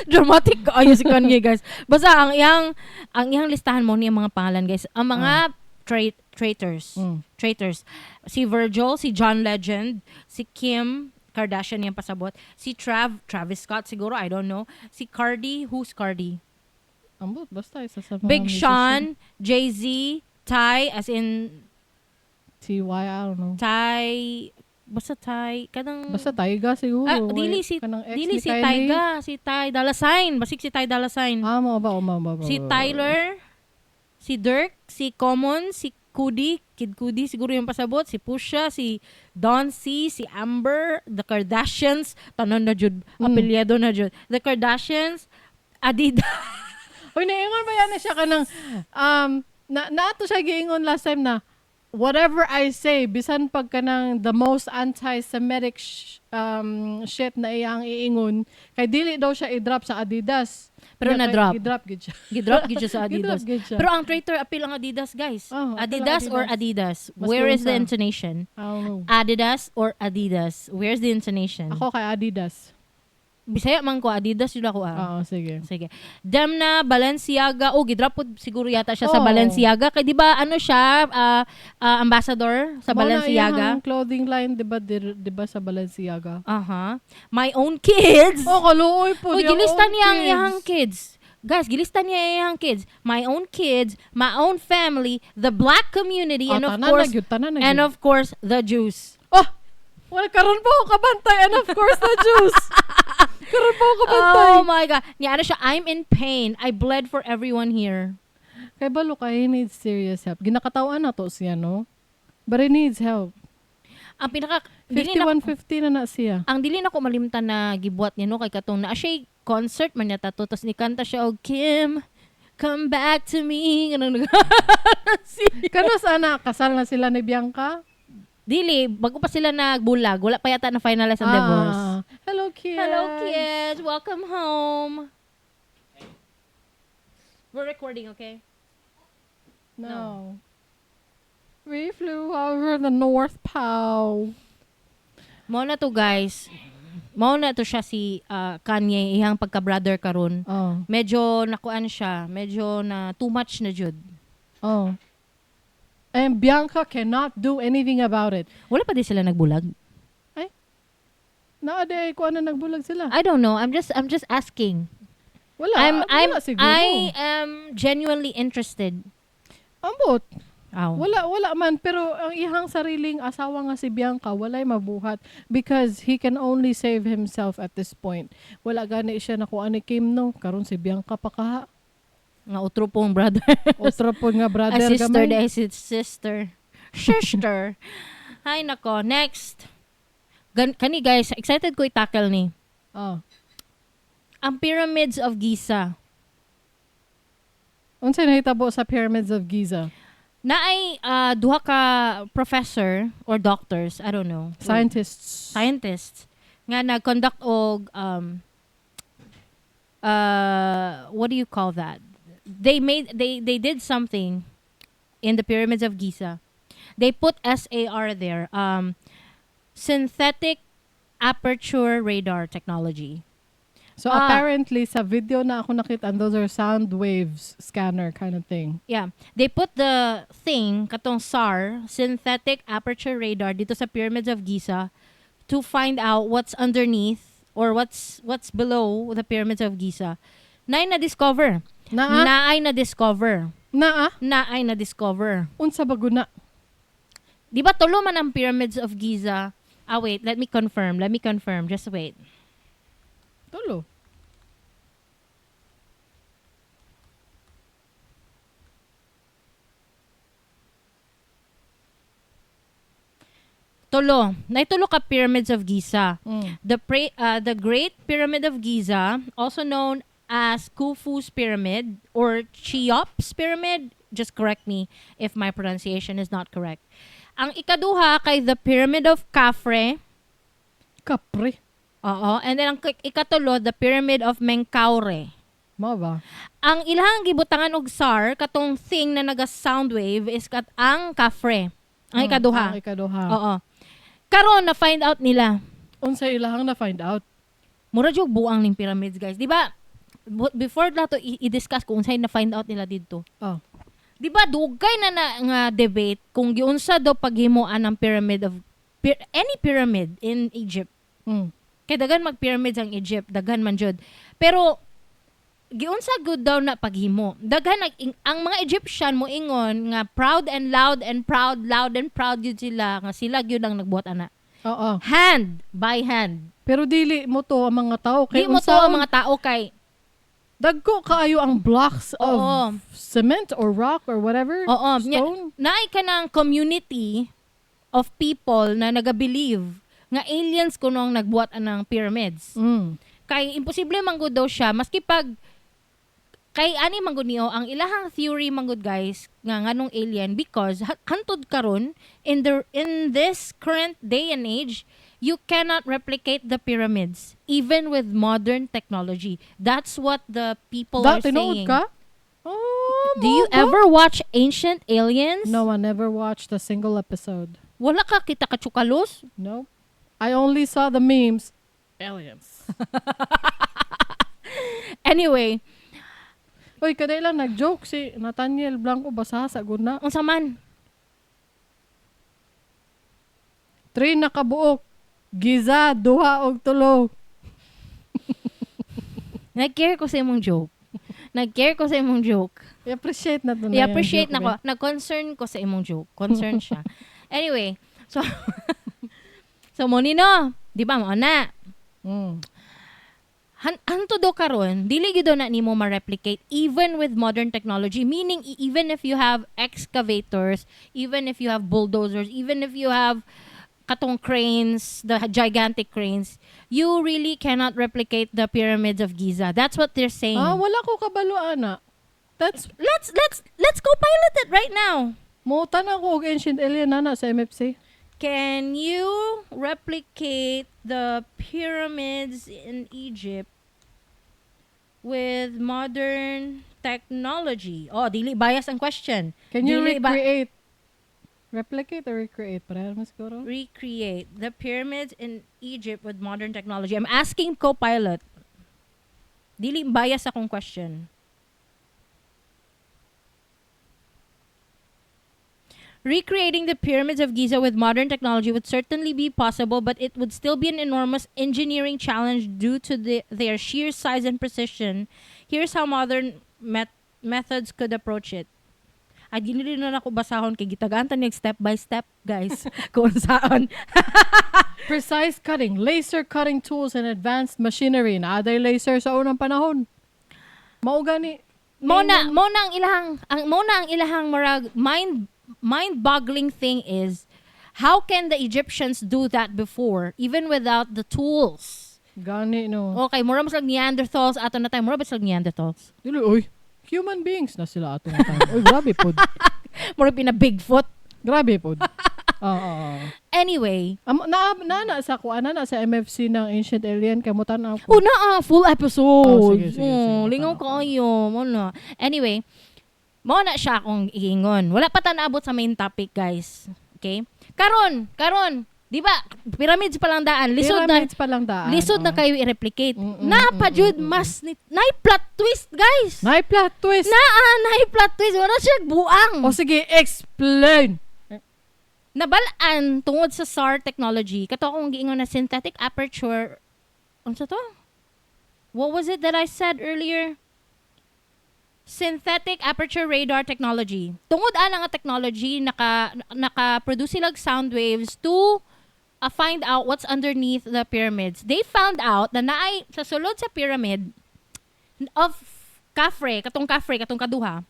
Speaker 2: Dramatic kaayo si Kanye, guys. Basta ang iyang listahan mo niya mga pangalan, guys. Ang mga traitors. Traitors. Si Virgil, si John Legend, si Kim Kardashian yung pasabot, si Travis Scott siguro, I don't know. Si Cardi, who's Cardi?
Speaker 1: Ambot, basta isa sa mga
Speaker 2: Big
Speaker 1: musician.
Speaker 2: Sean, Jay-Z, Ty, as in
Speaker 1: TY, I don't know.
Speaker 2: Ty, basta Ty, kanang
Speaker 1: Basta Tyga siguro.
Speaker 2: Ah, dili si
Speaker 1: Kanang ex
Speaker 2: dili
Speaker 1: ni
Speaker 2: si
Speaker 1: Kylie.
Speaker 2: Tyga, si Ty Dolla Sign, basig si Ty Dolla Sign.
Speaker 1: Ah, mo ba? O, mo ba?
Speaker 2: Si Tyler, si Dirk, si Common, si Cudi, Kid Cudi siguro yung pasabot, si Pusha, si Don C, si Amber, the Kardashians, tanan na jud, apelyido na jud. The Kardashians, Adidas.
Speaker 1: Uy, naingon ba yan na siya kanang, na, naato siya giingon last time na, whatever I say, bisan pag kanang the most anti-Semitic shit na iyang iingon, kay dili daw siya i-drop sa Adidas.
Speaker 2: Pero
Speaker 1: Kaya
Speaker 2: na-drop.
Speaker 1: I-drop gid siya.
Speaker 2: Gidrop gid siya sa
Speaker 1: Gidrop
Speaker 2: Adidas.
Speaker 1: gid siya.
Speaker 2: Pero ang traitor appeal ang Adidas, guys.
Speaker 1: Oh, appeal ang
Speaker 2: Adidas or Adidas?
Speaker 1: Mas
Speaker 2: Where is the
Speaker 1: unsa.
Speaker 2: intonation?
Speaker 1: I don't know.
Speaker 2: Adidas or Adidas? Where's the intonation?
Speaker 1: Ako kay Adidas.
Speaker 2: Bisaya man ko, Adidas yun ako ah.
Speaker 1: Oo, sige.
Speaker 2: Sige. Demna, Balenciaga. Oh, gidrop pod siguro yata siya sa
Speaker 1: Oo.
Speaker 2: Balenciaga. Kay di ba ano siya, ambassador sa
Speaker 1: Mao na
Speaker 2: Balenciaga?
Speaker 1: iyang clothing line, di ba sa Balenciaga?
Speaker 2: Aha. My own kids.
Speaker 1: Oh, kaluoy po.
Speaker 2: Uy,
Speaker 1: diyang
Speaker 2: gilista
Speaker 1: own
Speaker 2: niya ang
Speaker 1: kids.
Speaker 2: iyang kids. Guys, gilista niya ang iyang kids. My own kids, my own family, the black community,
Speaker 1: Ah,
Speaker 2: and of
Speaker 1: tanan
Speaker 2: course,
Speaker 1: na gyud, tanan na
Speaker 2: and
Speaker 1: gyud.
Speaker 2: of course, the Jews.
Speaker 1: Oh, wala karon po ako kabantay and of course the Jews. Karon po ako kabantay.
Speaker 2: Oh my God. Niya, ano siya, "I'm in pain. I bled for everyone here."
Speaker 1: Kay balo kay he needs serious help. Ginakatawan na to siya, no? But he needs help.
Speaker 2: Ang pinaka dili na
Speaker 1: 51-50 na na siya.
Speaker 2: Ang dili na ko malimtan na gibuhat niya no kay katong naa siya concert man niya tato tapos nikanta siya og "Kim, Come Back to Me," ganun.
Speaker 1: Kano sana kasal na sila ni Bianca?
Speaker 2: Dili, bago pa sila nagbulag, wala pa yata na finalize ang divorce.
Speaker 1: Ah, hello kids.
Speaker 2: Hello kids, welcome home. We're recording, okay?
Speaker 1: No. We flew over the North Pole.
Speaker 2: Mao na to, guys. Mao na to siya si Kanye, iyang pagka-brother karon. Medyo nakuan siya, medyo na too much na jud.
Speaker 1: Oh. And Bianca cannot do anything about it.
Speaker 2: Wala pa di sila nagbulag.
Speaker 1: Naa di ko ano nagbulag sila.
Speaker 2: I don't know. I'm just asking.
Speaker 1: Wala.
Speaker 2: I'm
Speaker 1: Wala siguro.
Speaker 2: I am genuinely interested.
Speaker 1: Ambot.
Speaker 2: Aw.
Speaker 1: Wala, wala man. Pero ang ihang sariling asawa nga si Bianca, walay mabuhat because he can only save himself at this point. Wala gani siya nakuha ni Kim, no? Karon si Bianca pa kaha.
Speaker 2: Nga utro pong brother.
Speaker 1: Otro po nga brother
Speaker 2: A sister,
Speaker 1: gamay.
Speaker 2: dahil si sister. Sister. Ay nako, next. Kani guys, excited ko i-tackle ni.
Speaker 1: Oh.
Speaker 2: Ang Pyramids of Giza.
Speaker 1: Unsay nahitabo sa Pyramids of Giza?
Speaker 2: Naay duha ka professor or doctors, I don't know.
Speaker 1: Scientists.
Speaker 2: Scientists nga nag-conduct og what do you call that? They did something in the pyramids of Giza. They put SAR there. Synthetic aperture radar technology.
Speaker 1: So apparently sa video na ako nakita, and those are sound waves scanner kind of thing.
Speaker 2: Yeah. They put the thing, katong SAR, synthetic aperture radar, dito sa pyramids of Giza to find out what's underneath or what's below the pyramids of Giza. Naay na-discover.
Speaker 1: Naa?
Speaker 2: Naay na-discover.
Speaker 1: Naa?
Speaker 2: Naay na-discover.
Speaker 1: Unsa ba guna?
Speaker 2: Di ba tulo man ang pyramids of Giza? Ah, wait. Let me confirm. Let me confirm. Just wait.
Speaker 1: Tulo.
Speaker 2: Tulo. Naitulo ka pyramids of Giza. The Great Pyramid of Giza, also known as Khufu's Pyramid or Cheops Pyramid. Just correct me if my pronunciation is not correct. Ang ikaduha kay the Pyramid of Khafre.
Speaker 1: Capre.
Speaker 2: Oo. And then ang ikatulo, the Pyramid of Menkaure.
Speaker 1: Mao ba?
Speaker 2: Ang ilahang gibutangan og SAR, katong thing na naga sound wave is kat ang Khafre. Ang ikaduha.
Speaker 1: Ang ikaduha.
Speaker 2: Oo. Karon na find out nila.
Speaker 1: Unsa ilahang na find out?
Speaker 2: Mura jud buang ning pyramids, guys. Di ba? Before na to i-discuss kung unsay na find out nila didto.
Speaker 1: Oh.
Speaker 2: Di ba dugay na na nga debate kung giunsa daw paghimuan ang pyramid of any pyramid in Egypt. Kay daghan mag pyramids ang Egypt, daghan man jud. Pero giunsa gud daw na paghimo. Daghan ang mga Egyptian moingon nga proud and loud and proud, loud and proud gyud sila nga sila gyud ang nagbuhat ana.
Speaker 1: Oo.
Speaker 2: Hand by hand.
Speaker 1: Pero dili mo to ang mga tao kay
Speaker 2: Di mo to ang mga tao kay
Speaker 1: dagko kaayo ang blocks of
Speaker 2: Oo.
Speaker 1: Cement or rock or whatever.
Speaker 2: Oo.
Speaker 1: Stone.
Speaker 2: Naay ka ng community of people na naga-believe nga aliens kuno ang nagbuhat anang pyramids. Kay imposible man gud daw siya maski pag kay ani man gud niyo ang ilahang theory man gud, guys, nga nganong alien because hantod karon in this current day and age you cannot replicate the pyramids even with modern technology. That's what the people
Speaker 1: Da,
Speaker 2: are
Speaker 1: tinuod
Speaker 2: saying.
Speaker 1: ka? Oh,
Speaker 2: Do you
Speaker 1: mo ba?
Speaker 2: ever watch Ancient Aliens?
Speaker 1: No, I never watched a single episode.
Speaker 2: Wala ka kita katsukalos?
Speaker 1: No. I only saw the memes. Aliens.
Speaker 2: Anyway,
Speaker 1: Uy, kaday lang nag-joke si Nathaniel Blanco basa sa guna.
Speaker 2: Unsa man?
Speaker 1: 3 na kabuok. Giza, duha og tulo.
Speaker 2: Nag-care ko sa imong joke. Nag-care ko sa imong joke.
Speaker 1: I-appreciate na to na
Speaker 2: I-appreciate
Speaker 1: yung
Speaker 2: na
Speaker 1: joke,
Speaker 2: ko. Nag-concern ko sa imong joke. Concern siya. Anyway, so mo ni no, di ba mo na? Hanto do karon, dili gyud na nimo ma-replicate even with modern technology. Meaning even if you have excavators, even if you have bulldozers, even if you have katong cranes, the gigantic cranes, you really cannot replicate the pyramids of Giza. That's what they're saying.
Speaker 1: Ah, wala ko kabalo ana. That's
Speaker 2: Let's go pilot it right now.
Speaker 1: Mo tan-aw ko og Ancient Alien ana sa MFC.
Speaker 2: Can you replicate the pyramids in Egypt with modern technology? Oh, dili bias ang question.
Speaker 1: Can you
Speaker 2: Dili ba-
Speaker 1: recreate? Replicate or recreate? Pareho naman siguro.
Speaker 2: Recreate the pyramids in Egypt with modern technology. I'm asking Copilot. Dili bias akong question. Recreating the pyramids of Giza with modern technology would certainly be possible, but it would still be an enormous engineering challenge due to their sheer size and precision. Here's how modern methods could approach it. Ay, dili na ako basahon kay gitagaan ta niya step by step, guys. Kung saan.
Speaker 1: Precise cutting, laser cutting tools and advanced machinery. Naaday laser sa unang panahon. Mao gani.
Speaker 2: Mo na ang ilahang murag mind-boggling thing is how can the Egyptians do that before even without the tools?
Speaker 1: Gani no.
Speaker 2: Okay, mura mas lang Neanderthals ato na tayo, mura ba sila Neanderthals?
Speaker 1: Dili oy. Human beings na sila ato na time. Oy, grabe pod.
Speaker 2: Murag pina Bigfoot.
Speaker 1: Grabe pod. Oo. Oo.
Speaker 2: Anyway,
Speaker 1: Na na sa kuan na sa MFC ng Ancient Alien kay mutan ako.
Speaker 2: Oh, na ah, full episode.
Speaker 1: Oh, sige, sige,
Speaker 2: Oh,
Speaker 1: sige,
Speaker 2: lingaw
Speaker 1: tanaw ko.
Speaker 2: kaayo mo na. Anyway, mao na siya akong iingon. Wala pa ta naabot sa main topic, guys. Okay? Karon, karon, di ba? Pyramids pa lang daan. Lisod na
Speaker 1: Pyramids pa lang daan.
Speaker 2: lisod na
Speaker 1: oh.
Speaker 2: kayo i-replicate. Na pa jud mas ni, naay plot twist, guys.
Speaker 1: Naay plot twist.
Speaker 2: Naa, naay plot twist. Wala siya buang.
Speaker 1: O sige, explain.
Speaker 2: Nabalaan tungod sa SAR technology, kato akong giingon na synthetic aperture, unsa to? What was it that I said earlier? Synthetic aperture radar technology. Tungod ana nga technology, naka produce sila og sound waves to find out what's underneath the pyramids. They found out na naay sa sulod sa pyramid of Khafre, katong Khafre, katong kaduha.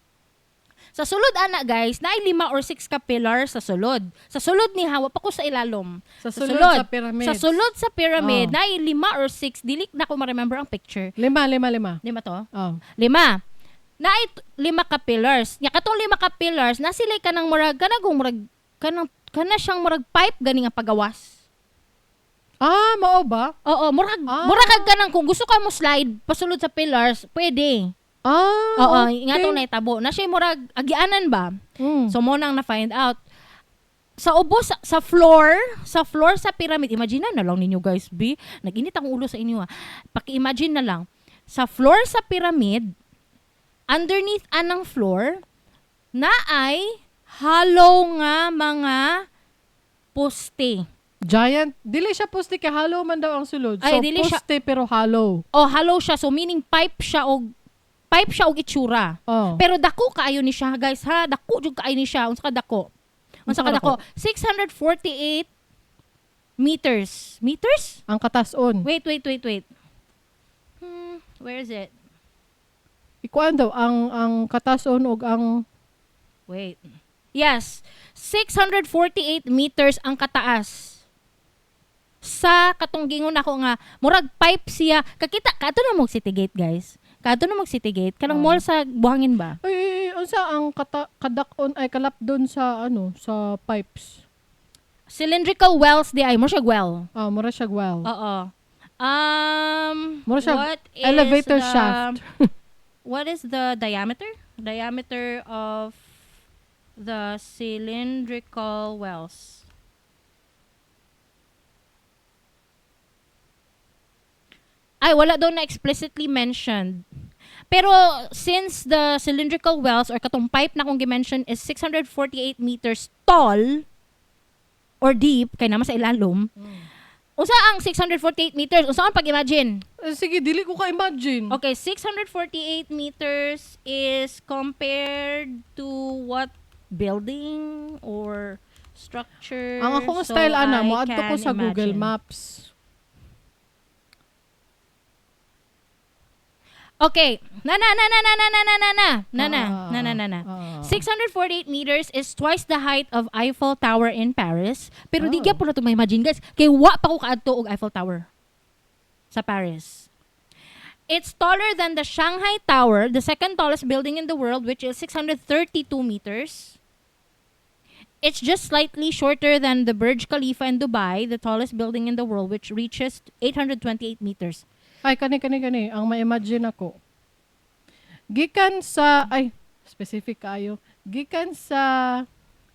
Speaker 2: Sa sulod ana guys, naay lima or six ka pillars sa sulod. Sa sulod ni hawa pa ko sa ilalom.
Speaker 1: Sa sulod sa pyramids.
Speaker 2: Sa sulod sa pyramid,
Speaker 1: Oh.
Speaker 2: naay lima or six, dili na ko ma-remember ang picture.
Speaker 1: Lima, lima, lima.
Speaker 2: Lima to?
Speaker 1: Oh.
Speaker 2: Lima. Naay lima ka pillars. Nya katong lima ka pillars, na sila kanang murag kanang murag kanang kana siyang murag pipe gani nga pagawas.
Speaker 1: Ah, mao ba?
Speaker 2: Oo, murag murag kag kanang kung gusto ka mo slide pasulod sa pillars, pwede.
Speaker 1: Ah,
Speaker 2: Oo,
Speaker 1: okay.
Speaker 2: nga tong naitabo. Na siya murag agianan ba? So mo nang na-find out. Sa ubos sa floor sa pyramid, imagine na lang ninyo guys, B. Nag-init ang ulo sa inyo ha. Paki-imagine na lang. Sa floor sa pyramid, underneath anang floor, na ay hollow nga mga poste.
Speaker 1: Giant. Dili siya poste kay hollow man daw ang sulod.
Speaker 2: Ay,
Speaker 1: So,
Speaker 2: dili siya-
Speaker 1: poste pero hollow.
Speaker 2: O hollow siya, so meaning pipe siya og itsura.
Speaker 1: Oh.
Speaker 2: Pero dako kaayo ni siya, guys, ha. Dako jud kaayo ni siya. Unsa ka dako? Unsa ka
Speaker 1: Unsa ka
Speaker 2: dako? 648 meters. Meters?
Speaker 1: Ang katason.
Speaker 2: Wait, wait, wait, wait. Where is it?
Speaker 1: Ikuan daw ang katason og ang
Speaker 2: Wait. Yes, 648 meters ang kataas. Sa katong gingon ako nga murag pipe siya. Kakita kato na mo City Gate, guys. Kato na mo City Gate. Kanang
Speaker 1: Oh.
Speaker 2: mall sa Buhangin ba?
Speaker 1: Ay, ay, ay, unsa ang kadak-on ay kalapdon sa ano sa pipes.
Speaker 2: Cylindrical wells di ay mo siya well.
Speaker 1: Ah, mura siya well.
Speaker 2: Oo.
Speaker 1: Mura siya
Speaker 2: What is
Speaker 1: elevator shaft.
Speaker 2: What is the diameter? Diameter of the cylindrical wells. Ay, wala daw na explicitly mentioned. Pero since the cylindrical wells or katong pipe na kong gi-mention is 648 meters tall or deep, kay naman sa ilalom. Unsa ang 648 meters? Unsa ang pag-imagine?
Speaker 1: Eh, sige, dili ko ka-imagine.
Speaker 2: Okay, 648 meters is compared to what building or structure?
Speaker 1: Ang akong
Speaker 2: So
Speaker 1: style ana
Speaker 2: I
Speaker 1: mo adto ko
Speaker 2: can
Speaker 1: sa Google
Speaker 2: imagine.
Speaker 1: Maps.
Speaker 2: Okay. Na na na na na na na na na na na na na na na na. 648 meters is twice the height of Eiffel Tower in Paris. Pero di
Speaker 1: Oh.
Speaker 2: gyapon na to ma-imagine guys. Kay wa pa ko kaadto og Eiffel Tower sa Paris. It's taller than the Shanghai Tower, the second tallest building in the world, which is 632 meters. It's just slightly shorter than the Burj Khalifa in Dubai, the tallest building in the world, which reaches 828 meters.
Speaker 1: Ay, kani, kani, kani. Ang ma-imagine ako. Gikan sa, ay, specific kayo. Gikan sa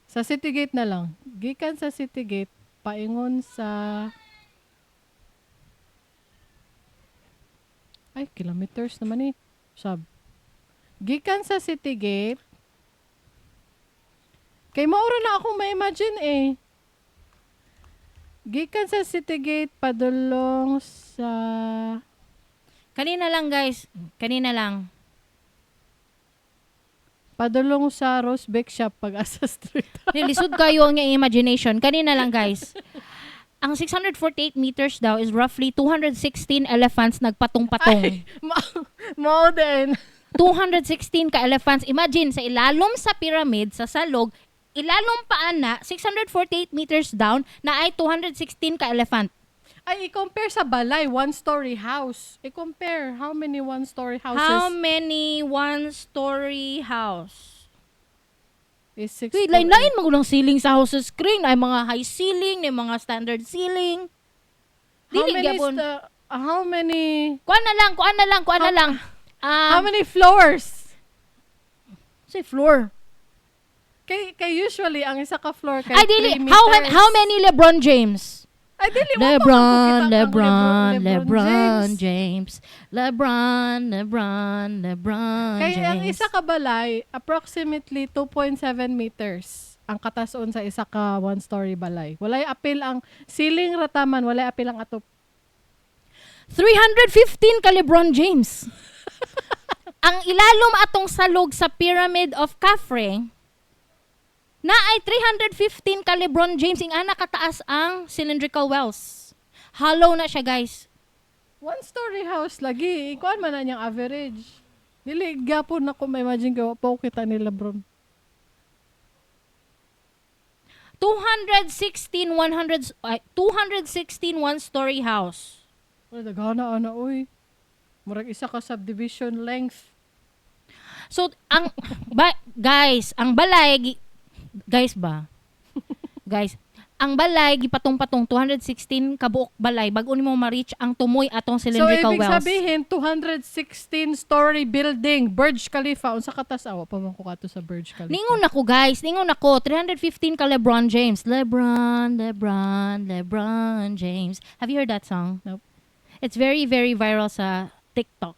Speaker 1: City Gate na lang. Gikan sa City Gate, paingon sa, ay, kilometers naman eh. Sab. Gikan sa City Gate, kay maura na akong ma-imagine eh. Gikan sa City Gate, padulong sa...
Speaker 2: Kanina lang, guys. Kanina lang.
Speaker 1: Padulong sa Rose Bake Shop Pag-asa Street.
Speaker 2: Nilisod kayo ang iyong imagination. Kanina lang, guys. Ang 648 meters daw is roughly 216 elephants nagpatong-patong.
Speaker 1: Mao din.
Speaker 2: 216 ka elephants. Imagine, sa ilalom sa pyramid, sa salog, ilalom pa ana, 648 meters down, na ay 216 ka elephant.
Speaker 1: Ay, i-compare sa balay, one-story house. I-compare how many one-story houses.
Speaker 2: How many one-story house?
Speaker 1: Is 6.
Speaker 2: Wait, lain-lain man gud ang ceiling sa houses screen. Ay mga high ceiling, ay mga standard ceiling.
Speaker 1: How
Speaker 2: Dili
Speaker 1: many is
Speaker 2: gyapon.
Speaker 1: the, how many
Speaker 2: Kuan na lang, kuan na lang, kuan na lang.
Speaker 1: How many floors?
Speaker 2: Say floor.
Speaker 1: Kay usually ang isa ka floor kay
Speaker 2: Ay dili,
Speaker 1: 3
Speaker 2: how
Speaker 1: meters.
Speaker 2: How many LeBron James?
Speaker 1: Ay dili, wa pa man ko
Speaker 2: LeBron,
Speaker 1: kita ang
Speaker 2: LeBron, LeBron
Speaker 1: James.
Speaker 2: James. LeBron, LeBron, LeBron
Speaker 1: Kay
Speaker 2: James.
Speaker 1: ang isa ka balay approximately 2.7 meters ang katason sa isa ka one story balay. Walay apil ang ceiling rataman, walay apil ang atop.
Speaker 2: 315 ka LeBron James. Ang ilalom atong salog sa Pyramid of Khafre na ay 315 ka LeBron James, ing ana kataas ang cylindrical wells. Hollow na siya, guys.
Speaker 1: One story house lagi, ikuan man na niyang average. Dili gyapon na ko ma-imagine kay wa pa ko kita ni LeBron.
Speaker 2: 216 100 ay, 216 one-story house.
Speaker 1: Wala daghana ana oy. Murag isa ka subdivision length.
Speaker 2: So ang ba, guys, ang balay guys ba? Guys, ang balay gipatong-patong 216 kabuok balay bag-o nimo ma-reach ang tumoy atong
Speaker 1: So
Speaker 2: cylindrical
Speaker 1: ibig
Speaker 2: wells.
Speaker 1: sabihin 216 story building Burj Khalifa, unsa katas awa pa man ko kato sa Burj Khalifa.
Speaker 2: Ningon ako, guys, ningon ako 315 ka LeBron James. LeBron, LeBron, LeBron James. Have you heard that song?
Speaker 1: Nope.
Speaker 2: It's very, very viral sa TikTok.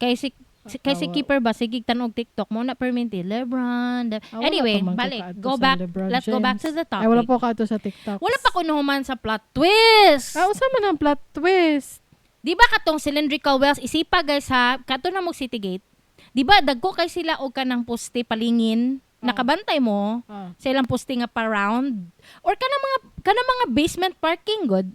Speaker 2: Kay si
Speaker 1: Ah,
Speaker 2: Keeper ba sige tanog TikTok mo na perminti LeBron.
Speaker 1: Ah, wala
Speaker 2: Anyway,
Speaker 1: pa man ko
Speaker 2: balik.
Speaker 1: kaadto
Speaker 2: Go
Speaker 1: sa
Speaker 2: back.
Speaker 1: LeBron
Speaker 2: Let's go back
Speaker 1: James.
Speaker 2: to the topic.
Speaker 1: Ay, wala po kaadto sa TikTok.
Speaker 2: Wala pa ko nahuman sa plot twist.
Speaker 1: Ah, unsa man ang plot twist?
Speaker 2: Di ba katong cylindrical wells, isipa guys ha, kato na mo City Gate. Di ba dagko kay sila og kanang poste palingin, nakabantay mo sa ilang poste nga pa round or kanang mga basement parking good.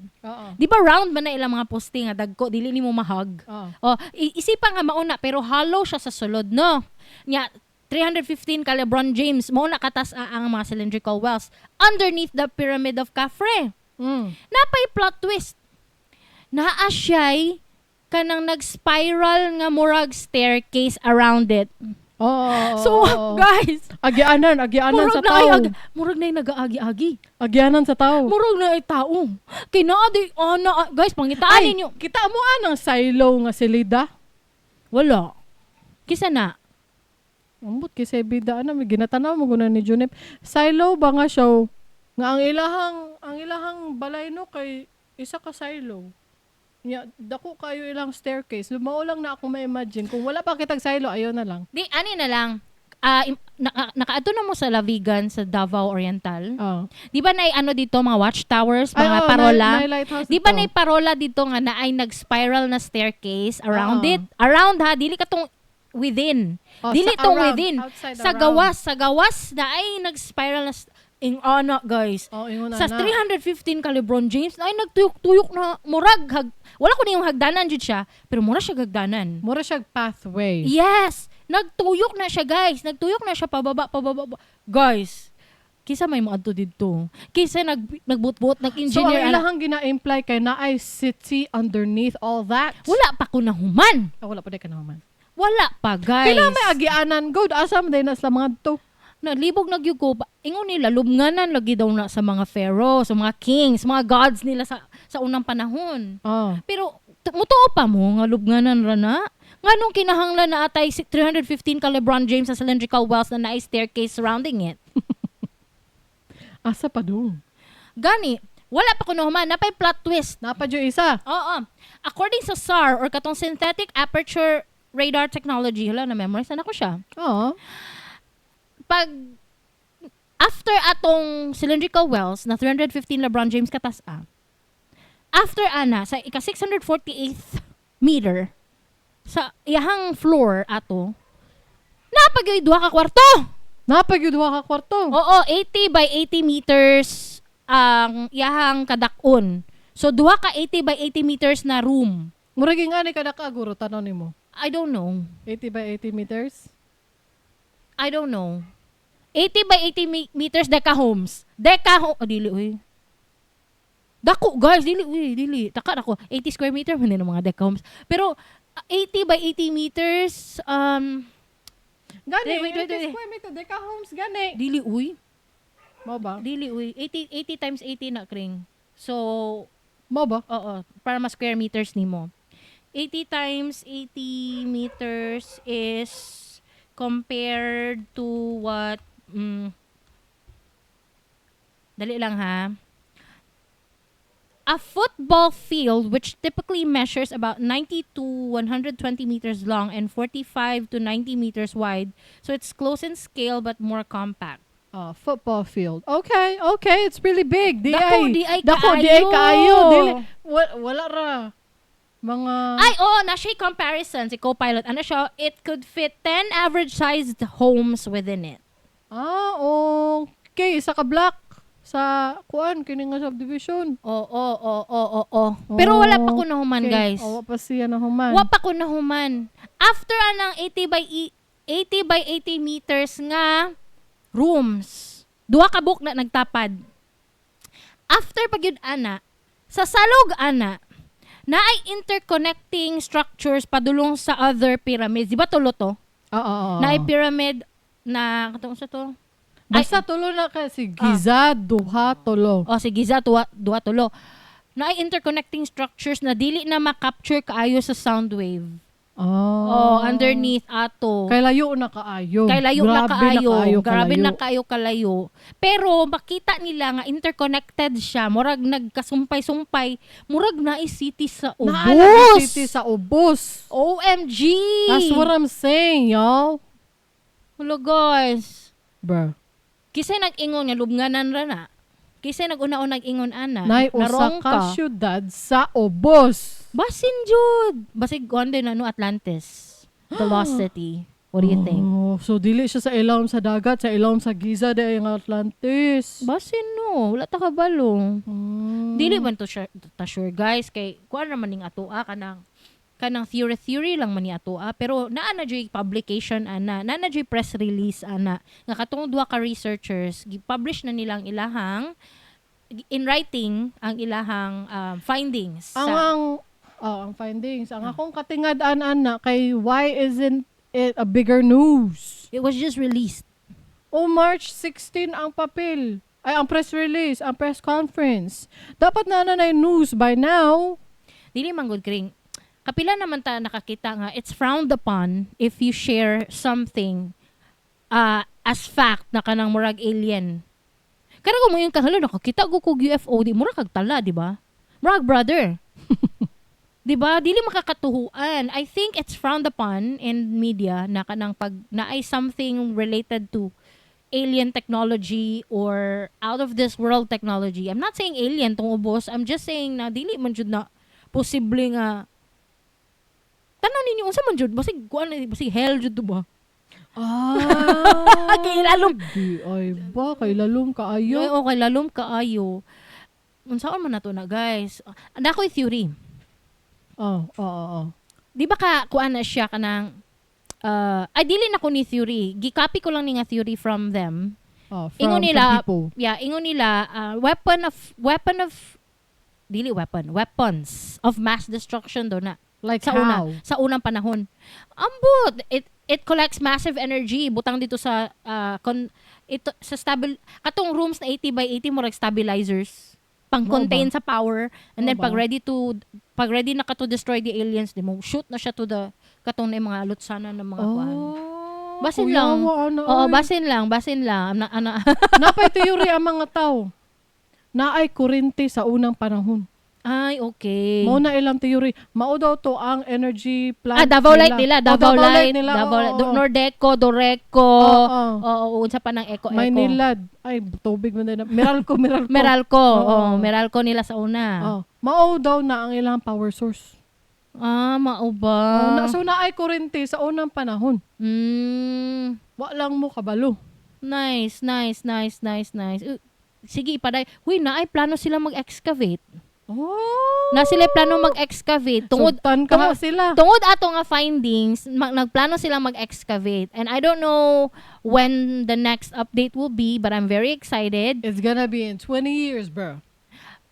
Speaker 2: Di ba round man na ilang mga poste nga dagko, dili nimo mahag. Oh, isipa nga mauna pero hollow siya sa sulod, no. Nya 315 ka LeBron James mo na katas ang mga cylindrical wells underneath the Pyramid of Khafre. Napay plot twist. Naa siya'y kanang nag-spiral nga murag staircase around it. So, guys,
Speaker 1: Agianan, agianan
Speaker 2: murag
Speaker 1: sa
Speaker 2: na ay,
Speaker 1: tao.
Speaker 2: Murag na ay nagaagi-agi.
Speaker 1: Agianan sa tao.
Speaker 2: Murag na ay tao. Kay naa di ana, guys, pangitaan
Speaker 1: Ay,
Speaker 2: ninyo.
Speaker 1: kita mo anang silo nga silida?
Speaker 2: Wala. Kisa na.
Speaker 1: Ambot kay sa bida ana may ginatanaw mo guna ni Junip. Silo ba nga show? Nga ang ilahang balay no kay isa ka silo. Nya dako kayo ilang staircase. Mao lang na ako ma-imagine kung wala pa kitag silo ayo na lang.
Speaker 2: Di ani na lang. Ah, nakaadto na mo sa La Vigan sa Davao Oriental. Di ba na ano dito mga watchtowers,
Speaker 1: Ay,
Speaker 2: mga
Speaker 1: oo,
Speaker 2: parola?
Speaker 1: Na lighthouse
Speaker 2: Di ba
Speaker 1: dito.
Speaker 2: na parola dito nga na ay nag-spiral na staircase around
Speaker 1: Oo.
Speaker 2: it? Around ha, dili ka tong within.
Speaker 1: Oh,
Speaker 2: dili
Speaker 1: sa
Speaker 2: tong
Speaker 1: around,
Speaker 2: within.
Speaker 1: outside
Speaker 2: Sa
Speaker 1: around.
Speaker 2: gawas, sa gawas na ay nag-spiral na ing ana guys.
Speaker 1: Oh, ingon
Speaker 2: Sa
Speaker 1: na.
Speaker 2: 315 ka LeBron James na ay nagtuyok-tuyok na murag wala ko niyong hagdanan jud siya, pero mura siya hagdanan.
Speaker 1: Mura siya pathway.
Speaker 2: Yes, nagtuyok na siya guys. Nagtuyok na siya pababa pababa. Guys, kisa may moadto didto. Kisa nagbutbot,
Speaker 1: So ang
Speaker 2: nag-engineer.
Speaker 1: ilahang gina-imply kay naay city underneath all that.
Speaker 2: Wala pa ko nahuman.
Speaker 1: Ah, wala pa di ka naman.
Speaker 2: Wala pa, guys.
Speaker 1: Kailangan may agianan good asa man day na sila mga to.
Speaker 2: Nalibog na gyud ko. Ingon nila, lubnganan lagi daw na sa mga pharaoh, sa mga kings, mga gods nila sa unang panahon. Pero mutuo pa mo nga lubnganan ra na? Nganong kinahanglan na atay 315 ka LeBron James sa cylindrical wells na naay staircase surrounding it?
Speaker 1: Asa pa do?
Speaker 2: Gani, wala pa ko nahuman, napay plot twist.
Speaker 1: Napa jud isa.
Speaker 2: Oo. According sa SAR or katong Synthetic Aperture Radar Technology, hala na memorize na ko siya. Pag after atong cylindrical wells na 315 LeBron James katas a, after ana sa ika 648th meter sa iyahang floor ato, napagay duha ka kwarto.
Speaker 1: Napa gyud duha ka kwarto.
Speaker 2: Oo, 80 by 80 meters ang iyahang kadak-on. So duha ka 80 by 80 meters na room.
Speaker 1: Murag nga ni kada ka guro tanaw nimo.
Speaker 2: I don't know.
Speaker 1: 80 by 80 meters.
Speaker 2: I don't know. 80 by 80 meters deca homes. Deca home. Oh, dili, uy. Dako, guys. Dili, uy. Dili. Taka ako. 80 square meter. Hindi na mga deca homes. Pero, 80 by 80 meters,
Speaker 1: Di Gani,
Speaker 2: Wait, wait, wait,
Speaker 1: 80
Speaker 2: wait.
Speaker 1: square meter, deka homes gani.
Speaker 2: Dili uy.
Speaker 1: Mao ba?
Speaker 2: Dili uy. 80, 80 times 80 na, kring. So,
Speaker 1: Mao ba?
Speaker 2: Oo, para ma square meters nimo. 80 times 80 meters is compared to what? Dali lang ha. A football field, which typically measures about 90 to 120 meters long and 45 to 90 meters wide, so it's close in scale but more compact.
Speaker 1: Ah, football field. Okay, it's really big. Di
Speaker 2: Dako,
Speaker 1: ay.
Speaker 2: di ay
Speaker 1: Dako, di ay
Speaker 2: kaayo.
Speaker 1: kaayo. Dili, wala ra. Mga
Speaker 2: Ay, oh, na siya comparison si Copilot. Ano siya? It could fit 10 average-sized homes within it.
Speaker 1: Ah, okay. Isa ka block sa kuan kini nga subdivision.
Speaker 2: Oo. Pero wala pa ko nahuman, guys.
Speaker 1: Oh, wa pa siya nahuman.
Speaker 2: Wa pa ko nahuman. After anang 80 by 80 meters nga rooms, duha ka buok na nagtapad. After pag yun ana, sa salog ana, naay interconnecting structures padulong sa other pyramids. Di ba tulo to?
Speaker 1: Oo.
Speaker 2: Naay pyramid na katong sa to?
Speaker 1: Basta tulo na kasi Giza, duha, tulo.
Speaker 2: O si Giza tuwa, duha tulo. Naay interconnecting structures na dili na ma-capture kaayo sa sound wave.
Speaker 1: Oh.
Speaker 2: Oh, underneath ato.
Speaker 1: Kay layo na kaayo.
Speaker 2: Kay layo na
Speaker 1: Grabe
Speaker 2: kaayo.
Speaker 1: na kaayo.
Speaker 2: Grabe
Speaker 1: kalayo.
Speaker 2: na kaayo kalayo. Pero makita nila nga interconnected siya. Murag nagkasumpay-sumpay. Murag na city sa ubos.
Speaker 1: Naa na city sa ubos.
Speaker 2: OMG!
Speaker 1: That's what I'm saying, y'all.
Speaker 2: Hello, guys.
Speaker 1: Bruh.
Speaker 2: Kisay nag-ingon nga lubnganan ra na. Kisay nag-una-una nag-ingon ana.
Speaker 1: Nay usa
Speaker 2: Narong
Speaker 1: ka syudad sa ubos.
Speaker 2: Basin jud. Basig kuan din ano, Atlantis. The Lost City. What do you think?
Speaker 1: Oh, so dili siya sa ilawom sa dagat, sa ilawom sa Giza di ang Atlantis.
Speaker 2: Basin no, wala ta kabalo. Dili man to sure, ta sure, guys, kay kuan naman ning atoa kanang kanang theory theory lang man ni atoa, pero naa na jud publication ana, naa na jud press release ana nga katong duha ka researchers gi-publish na nilang ilahang in writing ang ilahang findings
Speaker 1: Ang
Speaker 2: sa
Speaker 1: ang oh, ang findings. Ang akong katingad-an ana kay why isn't it a bigger news?
Speaker 2: It was just released.
Speaker 1: O March 16 ang papel. Ay, ang press release, ang press conference. Dapat na na na yung news by now.
Speaker 2: Dili man gud, kring. Kapila naman ta nakakita nga it's frowned upon if you share something as fact na kanang murag alien. Kaya kung mo yung kahalo, nakakita ko kog UFO, di murag kag tala, di ba? Murag brother. Di ba? Dili makakatuhuan. I think it's frowned upon in media na kanang pag naay something related to alien technology or out of this world technology. I'm not saying alien tong ubos. I'm just saying na dili man jud na posible nga Tanaw ninyo unsa man jud, basig kuan, basig hell jud to ba?
Speaker 1: Ah.
Speaker 2: Kay lalom.
Speaker 1: Di ay ba kay lalom kaayo.
Speaker 2: Ay, okay, lalom kaayo. Unsaon man nato na, guys? Ana ko'y theory.
Speaker 1: Oh.
Speaker 2: Di ba ka kuan na siya kanang ay, dili na ko ni theory. Gi-copy ko lang ni nga theory from them.
Speaker 1: Oh, from,
Speaker 2: Ingon nila,
Speaker 1: from people.
Speaker 2: Yeah, ingon nila weapon of dili weapon, weapons of mass destruction do na.
Speaker 1: Like
Speaker 2: Sa una,
Speaker 1: how?
Speaker 2: sa unang panahon. Ambot, it collects massive energy butang dito sa con, ito sa stabil katong rooms na 80 by 80, murag stabilizers pang contain sa power and then
Speaker 1: Mao ba?
Speaker 2: pag ready na ka to destroy the aliens, di mo shoot na siya to the katong na yung mga lutsana ng mga kuan.
Speaker 1: Oh,
Speaker 2: Basin
Speaker 1: kuyawa,
Speaker 2: lang.
Speaker 1: Ano,
Speaker 2: Oo,
Speaker 1: ay.
Speaker 2: Basin lang, basin lang. Ana, ana.
Speaker 1: Napay theory ang mga tao. Naay kurente sa unang panahon.
Speaker 2: Ay, okay.
Speaker 1: Mao na ilang theory. Mao daw to ang energy plant
Speaker 2: Ah, Davao Light nila,
Speaker 1: Oh,
Speaker 2: Davao Light,
Speaker 1: nila.
Speaker 2: Davao
Speaker 1: Oo,
Speaker 2: Light.
Speaker 1: oo.
Speaker 2: Nordeco, Doreco.
Speaker 1: Oo.
Speaker 2: Oo, unsa pa ng Eco Eco.
Speaker 1: Maynilad. Ay, tubig man din. Meralco, Meralco.
Speaker 2: Meralco.
Speaker 1: Oo.
Speaker 2: Oh, Meralco nila sa una.
Speaker 1: Oh, mao daw na ang ilang power source.
Speaker 2: Ah, mao ba?
Speaker 1: Oh, na, so naay kurente sa unang panahon. Wa lang mo kabalo.
Speaker 2: Nice, nice, nice, nice, nice. Sige, ipaday. Huy, naay plano sila mag-excavate.
Speaker 1: Oh.
Speaker 2: Na sila plano mag-excavate tungod
Speaker 1: Sugtan ka sila.
Speaker 2: Tungod ato nga findings, nagplano sila mag-excavate. And I don't know when the next update will be, but I'm very excited.
Speaker 1: It's gonna be in 20 years, bro.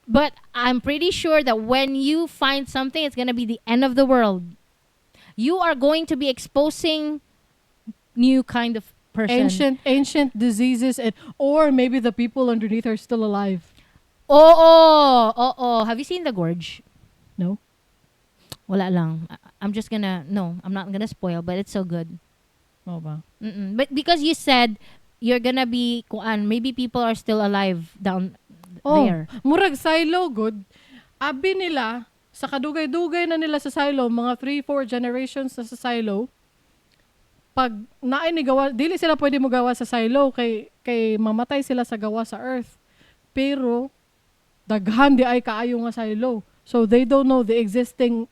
Speaker 2: But I'm pretty sure that when you find something, it's gonna be the end of the world. You are going to be exposing new kind of person.
Speaker 1: Ancient diseases and or maybe the people underneath are still alive.
Speaker 2: Oo. Have you seen The Gorge?
Speaker 1: No.
Speaker 2: Wala lang. I'm just gonna, no, I'm not gonna spoil, but it's so good.
Speaker 1: Mao ba?
Speaker 2: Mm-mm. But because you said you're gonna be, kuan, maybe people are still alive down
Speaker 1: Oh,
Speaker 2: there.
Speaker 1: Murag silo good. Abi nila sa kadugay-dugay na nila sa silo, mga 3-4 generations na sa silo. Pag naay ni gawa, dili sila pwede mo gawa sa silo kay mamatay sila sa gawa sa earth. Pero daghan di ay kaayo nga silo. So they don't know the existence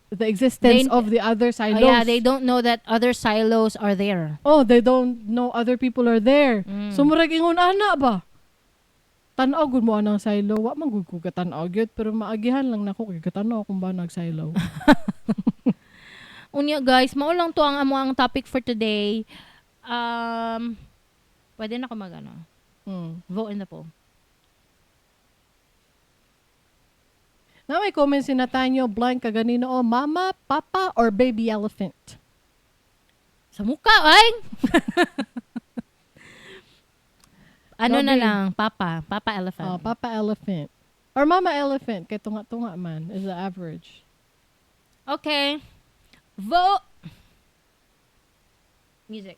Speaker 1: of the other silos.
Speaker 2: Oh, yeah, they don't know that other silos are there.
Speaker 1: Oh, they don't know other people are there. So murag ingon ana ba? Tan-aw gud mo anang silo, wa man gud ko katan-aw gyud, pero maagihan lang nako kay katan-aw kung ba nag-silo.
Speaker 2: Unya guys, mao lang to ang amo ang topic for today. Pwede na ko mag ano, vote in the poll.
Speaker 1: Na may comment si Nathaniel Blank kaganino, oh, mama, papa, or baby elephant?
Speaker 2: Sa mukha, ay! Ano na
Speaker 1: Gabi.
Speaker 2: lang, papa. Papa elephant.
Speaker 1: Oh, papa elephant. Or mama elephant, kay tunga-tunga man, is the average.
Speaker 2: Okay. Vote! Music.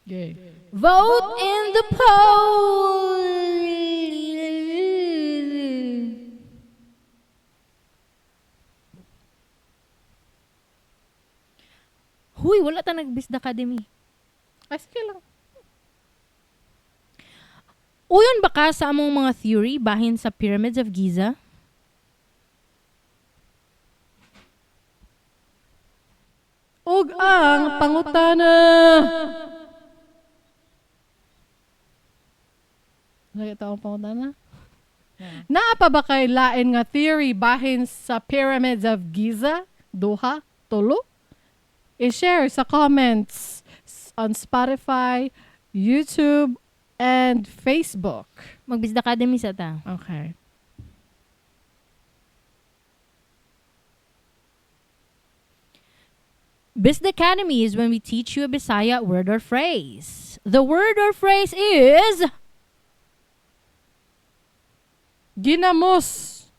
Speaker 1: Yay.
Speaker 2: Vote in the poll! Huy, wala ta nag-Bisda Academy.
Speaker 1: Ay, sige lang.
Speaker 2: Uyon ba ka sa among mga theory bahin sa Pyramids of Giza?
Speaker 1: Ug ang pangutana. Nakita ang pangutana?
Speaker 2: Yeah.
Speaker 1: Naa pa ba kay lain nga theory bahin sa Pyramids of Giza? Duha? Tulo? I-share sa comments on Spotify, YouTube, and Facebook.
Speaker 2: Mag-Bisda Academy sa ta.
Speaker 1: Okay.
Speaker 2: Bisda Academy is when we teach you a Bisaya word or phrase. The word or phrase is...
Speaker 1: Ginamos.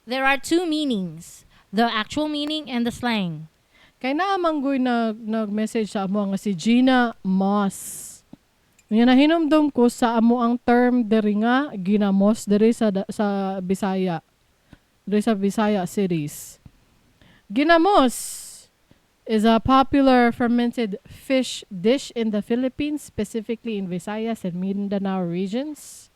Speaker 2: There are two meanings. The actual meaning and the slang.
Speaker 1: Kay naamanggoy nag-message sa amo nga si Gina Moss. Nga nahinumdum ko sa amo ang term diri nga ginamos diri sa Bisaya. Diri sa Bisaya cities. Ginamos is a popular fermented fish dish in the Philippines, specifically in Visayas and Mindanao regions.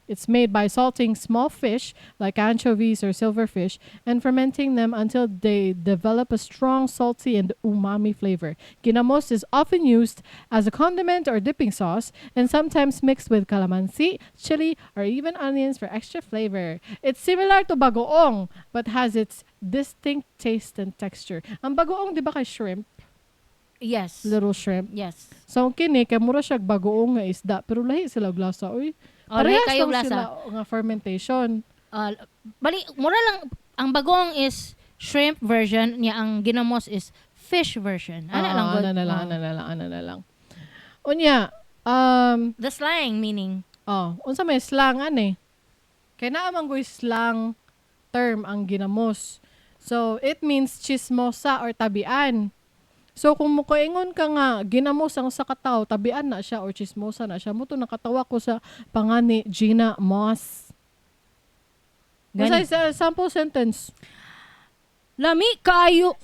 Speaker 1: It's made by salting small fish like anchovies or silverfish and fermenting them until they develop a strong salty and umami flavor. Ginamos is often used as a condiment or dipping sauce and sometimes mixed with calamansi, chili, or even onions for extra flavor. It's similar to bagoong but has its distinct taste and texture. Ang bagoong, di ba kay shrimp?
Speaker 2: Yes.
Speaker 1: Little shrimp.
Speaker 2: Yes.
Speaker 1: So, kini, kay mura siya bagoong nga isda, pero lahi sila og lasa. Uy,
Speaker 2: Oh, lahi
Speaker 1: parehas
Speaker 2: kayo
Speaker 1: lang
Speaker 2: lasa.
Speaker 1: sila nga fermentation.
Speaker 2: Bali, mura lang, ang bagoong is shrimp version, niya ang ginamos is fish version. Ana lang good.
Speaker 1: Ana na lang, ana na lang. Unya,
Speaker 2: The slang meaning.
Speaker 1: Oh, unsa may slang ani? Kay naa man goy slang term ang ginamos. So, it means chismosa or tabian. So, kung mukaingon ka nga, ginamos ang sa kataw, tabian na siya or chismosa na siya. Muto nakatawa ko sa pangani Gina Moss.
Speaker 2: Gani.
Speaker 1: Sa sample sentence.
Speaker 2: Lami kaayo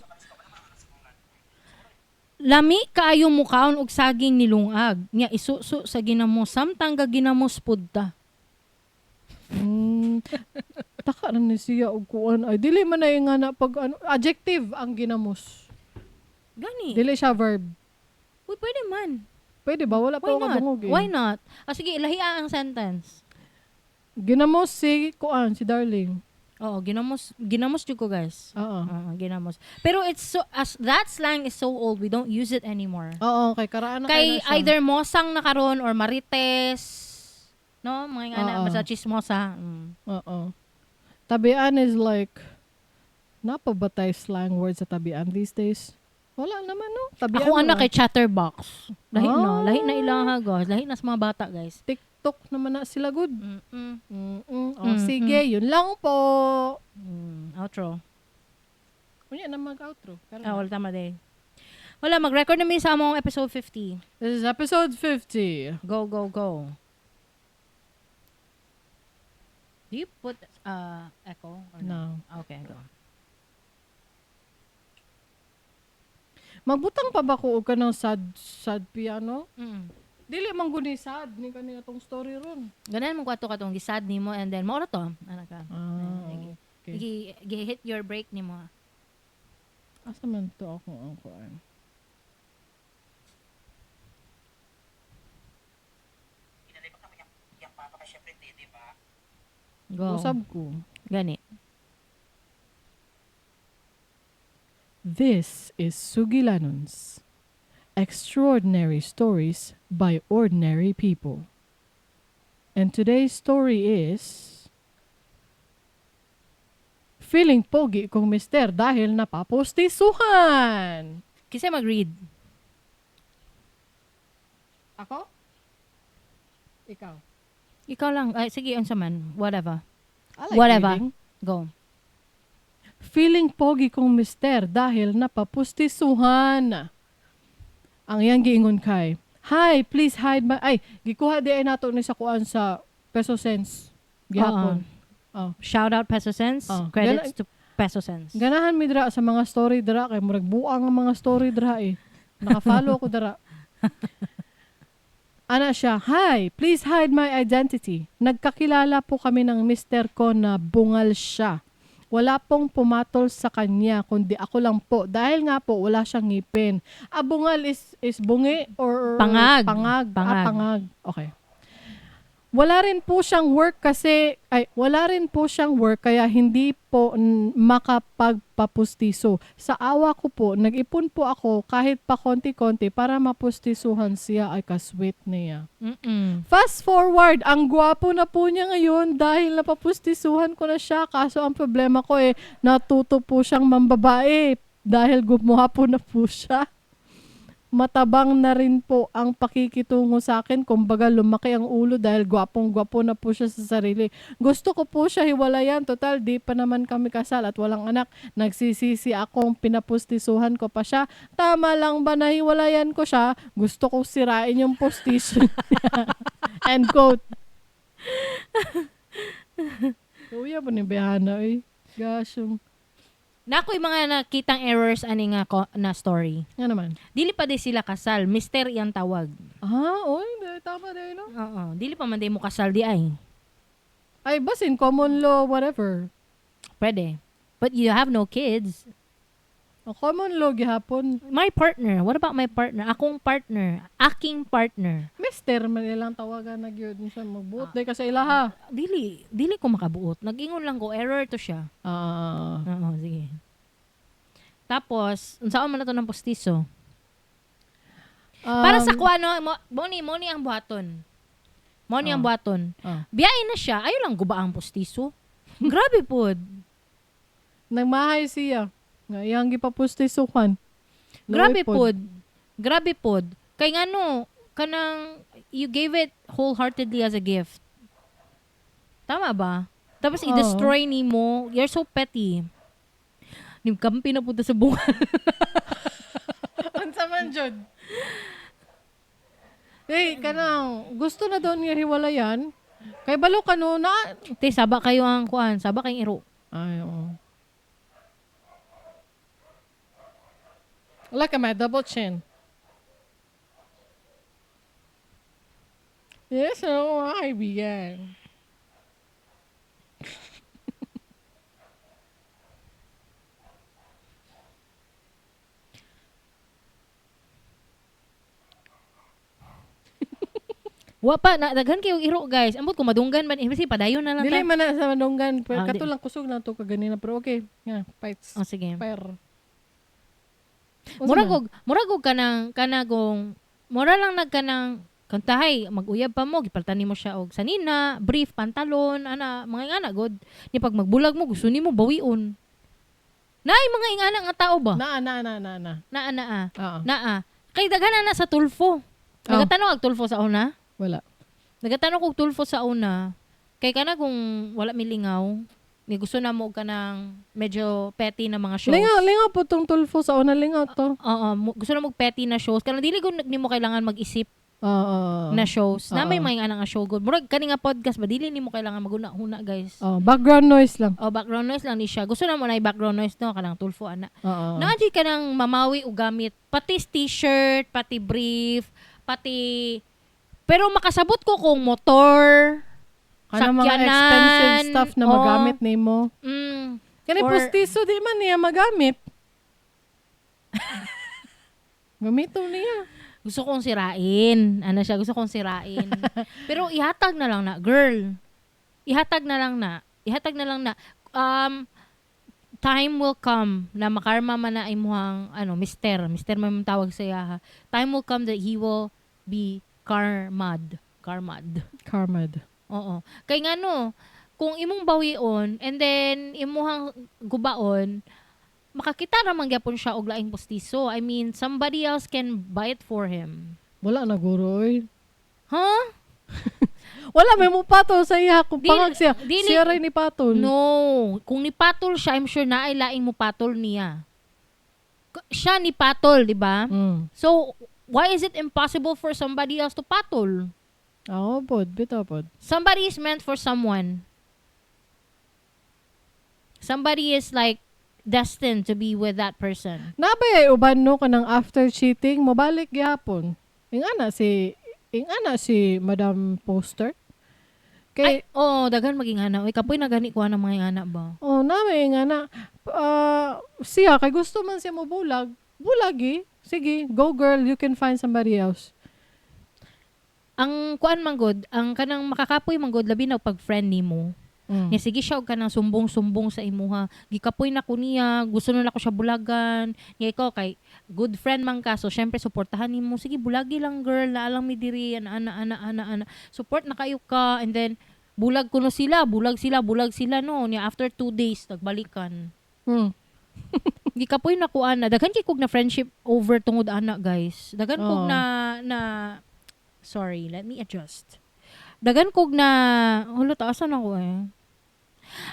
Speaker 2: mukaon og saging nilungag. Nya isuso sa ginamos samtang gaginamos pud ta.
Speaker 1: Taka na ni siya og kuan. Ay dili man na nga na pag ano, adjective ang ginamos.
Speaker 2: Gani.
Speaker 1: Dili siya verb.
Speaker 2: Uy, pwede man.
Speaker 1: Pwede ba? Wala pa
Speaker 2: Why
Speaker 1: ako
Speaker 2: not?
Speaker 1: kadungog eh.
Speaker 2: Why not? Ah, sige, ilahi ang sentence.
Speaker 1: Ginamos si kuan, si Darling.
Speaker 2: Oo, ginamos jud ko, guys.
Speaker 1: Oo.
Speaker 2: Oo, ginamos. Pero it's so, as that slang is so old, we don't use it anymore.
Speaker 1: Oo, kay karaan na
Speaker 2: Kay
Speaker 1: na siya.
Speaker 2: either mosang na karon or marites. No, mga nga na
Speaker 1: Oo.
Speaker 2: basta chismosa. Mm.
Speaker 1: Oo. Tabian is like Naa pa ba tay slang words sa tabian these days? Wala naman, no? Tabian
Speaker 2: Ako anak
Speaker 1: wala.
Speaker 2: kay chatterbox. Lahi na.
Speaker 1: Ah.
Speaker 2: Lahi na ilang ha, guys. Lahi na sa mga bata, guys.
Speaker 1: TikTok naman na sila good. Oh, sige, yun lang po.
Speaker 2: Outro.
Speaker 1: Unya na mag-outro. Pero
Speaker 2: Ah, wala, tama din. Wala, mag-record na mi sa among episode 50.
Speaker 1: This is episode 50.
Speaker 2: Go, go, go. Do you put echo? Or
Speaker 1: No.
Speaker 2: Okay, go.
Speaker 1: Magbutang pa ba ko og kanang sad sad piano? Dili man gud ni sad ni kanina tong story ron.
Speaker 2: Ganan mo kwato katong gisad nimo and then mao ra to. Ana ka.
Speaker 1: Ah,
Speaker 2: Gi-
Speaker 1: okay.
Speaker 2: Gi-hit your break nimo.
Speaker 1: Asa man to ako ang kuan?
Speaker 2: Go.
Speaker 1: Usab ko.
Speaker 2: Gani.
Speaker 1: This is Sugilanons. Extraordinary stories by ordinary people. And today's story is Feeling pogi kong mister dahil napapostisuhan.
Speaker 2: Kinsa mag-read?
Speaker 1: Ako? Ikaw.
Speaker 2: Ikaw lang. Ay, sige, unsa man. Whatever.
Speaker 1: I like
Speaker 2: Whatever.
Speaker 1: reading.
Speaker 2: Go.
Speaker 1: Feeling pogi kong mister dahil napapustisuhan. Ang iyang giingon kay, "Hi, please hide my..." Ay, gikuha di ay nato ni sa kuan sa Peso Sense. Gihapon. Oh.
Speaker 2: Shout out Peso Sense.
Speaker 1: Oh.
Speaker 2: Credits to Peso Sense.
Speaker 1: Ganahan mi dira sa mga story dira kay murag buang ang mga story dira eh. Naka-follow ko dira. Ana siya, "Hi, please hide my identity. Nagkakilala po kami ng mister ko na bungal siya. Wala pong pumatol sa kanya, kundi ako lang po. Dahil nga po, wala siyang ngipin." Ah, bungal is bungi or
Speaker 2: Pangag.
Speaker 1: Pangag. Ah,
Speaker 2: Pangag.
Speaker 1: pangag. Okay. Wala rin po siyang work kasi, ay, wala rin po siyang work kaya hindi po makapagpapustiso. Sa awa ko po, nag-ipon po ako kahit pa konti-konti para mapustisuhan siya, ay kasweet niya. Fast forward, ang gwapo na po niya ngayon dahil napapustisuhan ko na siya. Kaso ang problema ko eh, natuto po siyang mambabae dahil gumuhapo na po siya. Matabang na rin po ang pakikitungo sa akin. Kumbaga lumaki ang ulo dahil gwapong-gwapo na po siya sa sarili. Gusto ko po siya hiwalayan. Total, di pa naman kami kasal at walang anak. Nagsisisi akong pinapustisuhan ko pa siya. Tama lang ba na hiwalayan ko siya? Gusto ko sirain yung postiso niya. End quote. Kuya po ni Behana eh. Gosh, yung...
Speaker 2: Na ako'y mga nakitang errors ani nga na story.
Speaker 1: Nga naman.
Speaker 2: Dili pa di sila kasal, mister iyang tawag.
Speaker 1: Ah, oy, tama din, no?
Speaker 2: Oo, dili pa man di mo kasal di ay.
Speaker 1: Ay, basin, common law, whatever.
Speaker 2: Pwede. But you have no kids.
Speaker 1: O, common law, gihapon.
Speaker 2: My partner. What about my partner? Akong partner. Aking partner.
Speaker 1: Mister, man ilang tawagan na gyud siya magbuot. Day kasi ilaha.
Speaker 2: Dili ko makabuot. Nag-ingon lang ko, error to siya.
Speaker 1: Ah.
Speaker 2: Oo, sige. Tapos, unsaon man na to ng postiso? Para sa kuano, moni ang buhaton. Moni ang buhaton. Biyain na siya, ayo lang guba ang postiso. Grabe pod.
Speaker 1: Nagmahay siya. Nga iyang gipapustisuhan.
Speaker 2: Grabe pod. Grabe pod. Kay ngano, kanang you gave it wholeheartedly as a gift. Tama ba? Tapos
Speaker 1: Oo.
Speaker 2: i-destroy nimo. You're so petty. Nimkampi na punta sa bunga.
Speaker 1: Unsa man jud? Hey, kanang gusto na daw niya hiwalayan. Kay balo ka no na.
Speaker 2: Te, saba kayo ang kuan, saba kayong iro.
Speaker 1: Ay, oo. Look at my double chin. Yes, oo, mga kaibigan.
Speaker 2: Wa pa na daghan kayo iro guys. Ambot ko madunggan man eh, kasi padayon na lang
Speaker 1: Dili
Speaker 2: ta.
Speaker 1: man na sa madunggan. Pero
Speaker 2: Ah,
Speaker 1: kato lang kusog na to kaganina. Pero okay. Nga, fights.
Speaker 2: Oh, sige.
Speaker 1: Per.
Speaker 2: Murag og kanang kanagong mura lang nagkanang kantahay mag-uyab pa mo gipalitan nimo siya og sanina, brief, pantalon, ana, mga ingana god. Ni pag magbulag mo gusto nimo bawion. Naay mga ingana nga tao ba?
Speaker 1: Naa, naa, naa, naa, naa.
Speaker 2: Naa, naa.
Speaker 1: Oo.
Speaker 2: Naa. Kay daghan na na sa Tulfo. Nagatanong og Tulfo sa una?
Speaker 1: Wala.
Speaker 2: Nagatanong kog Tulfo sa una. Kay kana kung wala milingaw, may gusto na mo og kanang medyo petty na mga shows.
Speaker 1: Lingaw, lingaw po tong Tulfo sa una, lingaw to.
Speaker 2: Oo, gusto na mo og petty na shows. Kanang dili gud nimo kailangan mag-isip
Speaker 1: Oo.
Speaker 2: na shows. Na may
Speaker 1: Oo.
Speaker 2: mga ingana nga show gud. Murag kani nga podcast ba dili nimo kailangan maguna-huna, guys.
Speaker 1: Oh, background noise lang.
Speaker 2: O background noise lang ni siya. Gusto na mo na background noise no kanang Tulfo ana.
Speaker 1: Oo.
Speaker 2: Naa ka nang mamawi og gamit pati t-shirt, pati brief, pati pero makasabot ko kung motor,
Speaker 1: Kanang mga
Speaker 2: sakyanan,
Speaker 1: expensive stuff na
Speaker 2: oo.
Speaker 1: magamit nimo. Kani pustiso di man niya magamit. Gamito niya.
Speaker 2: Gusto kong sirain. Ano siya, gusto kong sirain. Pero ihatag na lang na, girl. Ihatag na lang na. Ihatag na lang na. Time will come na makarma man na imuhang ano, mister. Mister man yung tawag sa iya, ha. Time will come that he will be karmad. Karmad.
Speaker 1: Karmad.
Speaker 2: Oo. Kay nga no, kung imong bawion and then imuhang gubaon, makakita ra man gyapon siya og laing postiso. I mean, somebody else can buy it for him.
Speaker 1: Wala na guro oy.
Speaker 2: Huh?
Speaker 1: Wala may mo patol sa iya kung pangag siya. Siya ray ni patol.
Speaker 2: No. Kung nipatol siya, I'm sure na ay laing mo patol niya. Siya ni patol, di ba? So, why is it impossible for somebody else to patol?
Speaker 1: Oo, pod, bitaw pod.
Speaker 2: Somebody is meant for someone. Somebody is like destined to be with that person.
Speaker 1: Nabay ay uban no kanang after cheating mobalik gyapon. Ingana si Madam Poster. Kay
Speaker 2: Ay, oh, daghan maging ana. Uy, kapoy na gani kuha ng mga ingana ba?
Speaker 1: Oh, nami ingana. Siya kay gusto man siya mo bulag. Bulagi. Sige, go girl, you can find somebody else.
Speaker 2: Ang kuan man gud, ang kanang makakapoy man gud labi na pag friend nimo. Nga sige siya og kanang sumbong-sumbong sa imuha. Gikapoy na ko niya, gusto na ko siya bulagan. Nga ikaw kay good friend man ka, so syempre suportahan nimo. Sige, bulagi lang girl, naa lang mi diri, ana ana ana ana ana. Support na kayo ka and then bulag kuno sila, bulag sila, bulag sila no. Nya after 2 days nagbalikan. Gikapoy na ko ana. Daghan kay kog na friendship over tungod ana, guys. Daghan kog
Speaker 1: Oo.
Speaker 2: na na sorry, let me adjust. Daghan kog na hulo taasan ako eh.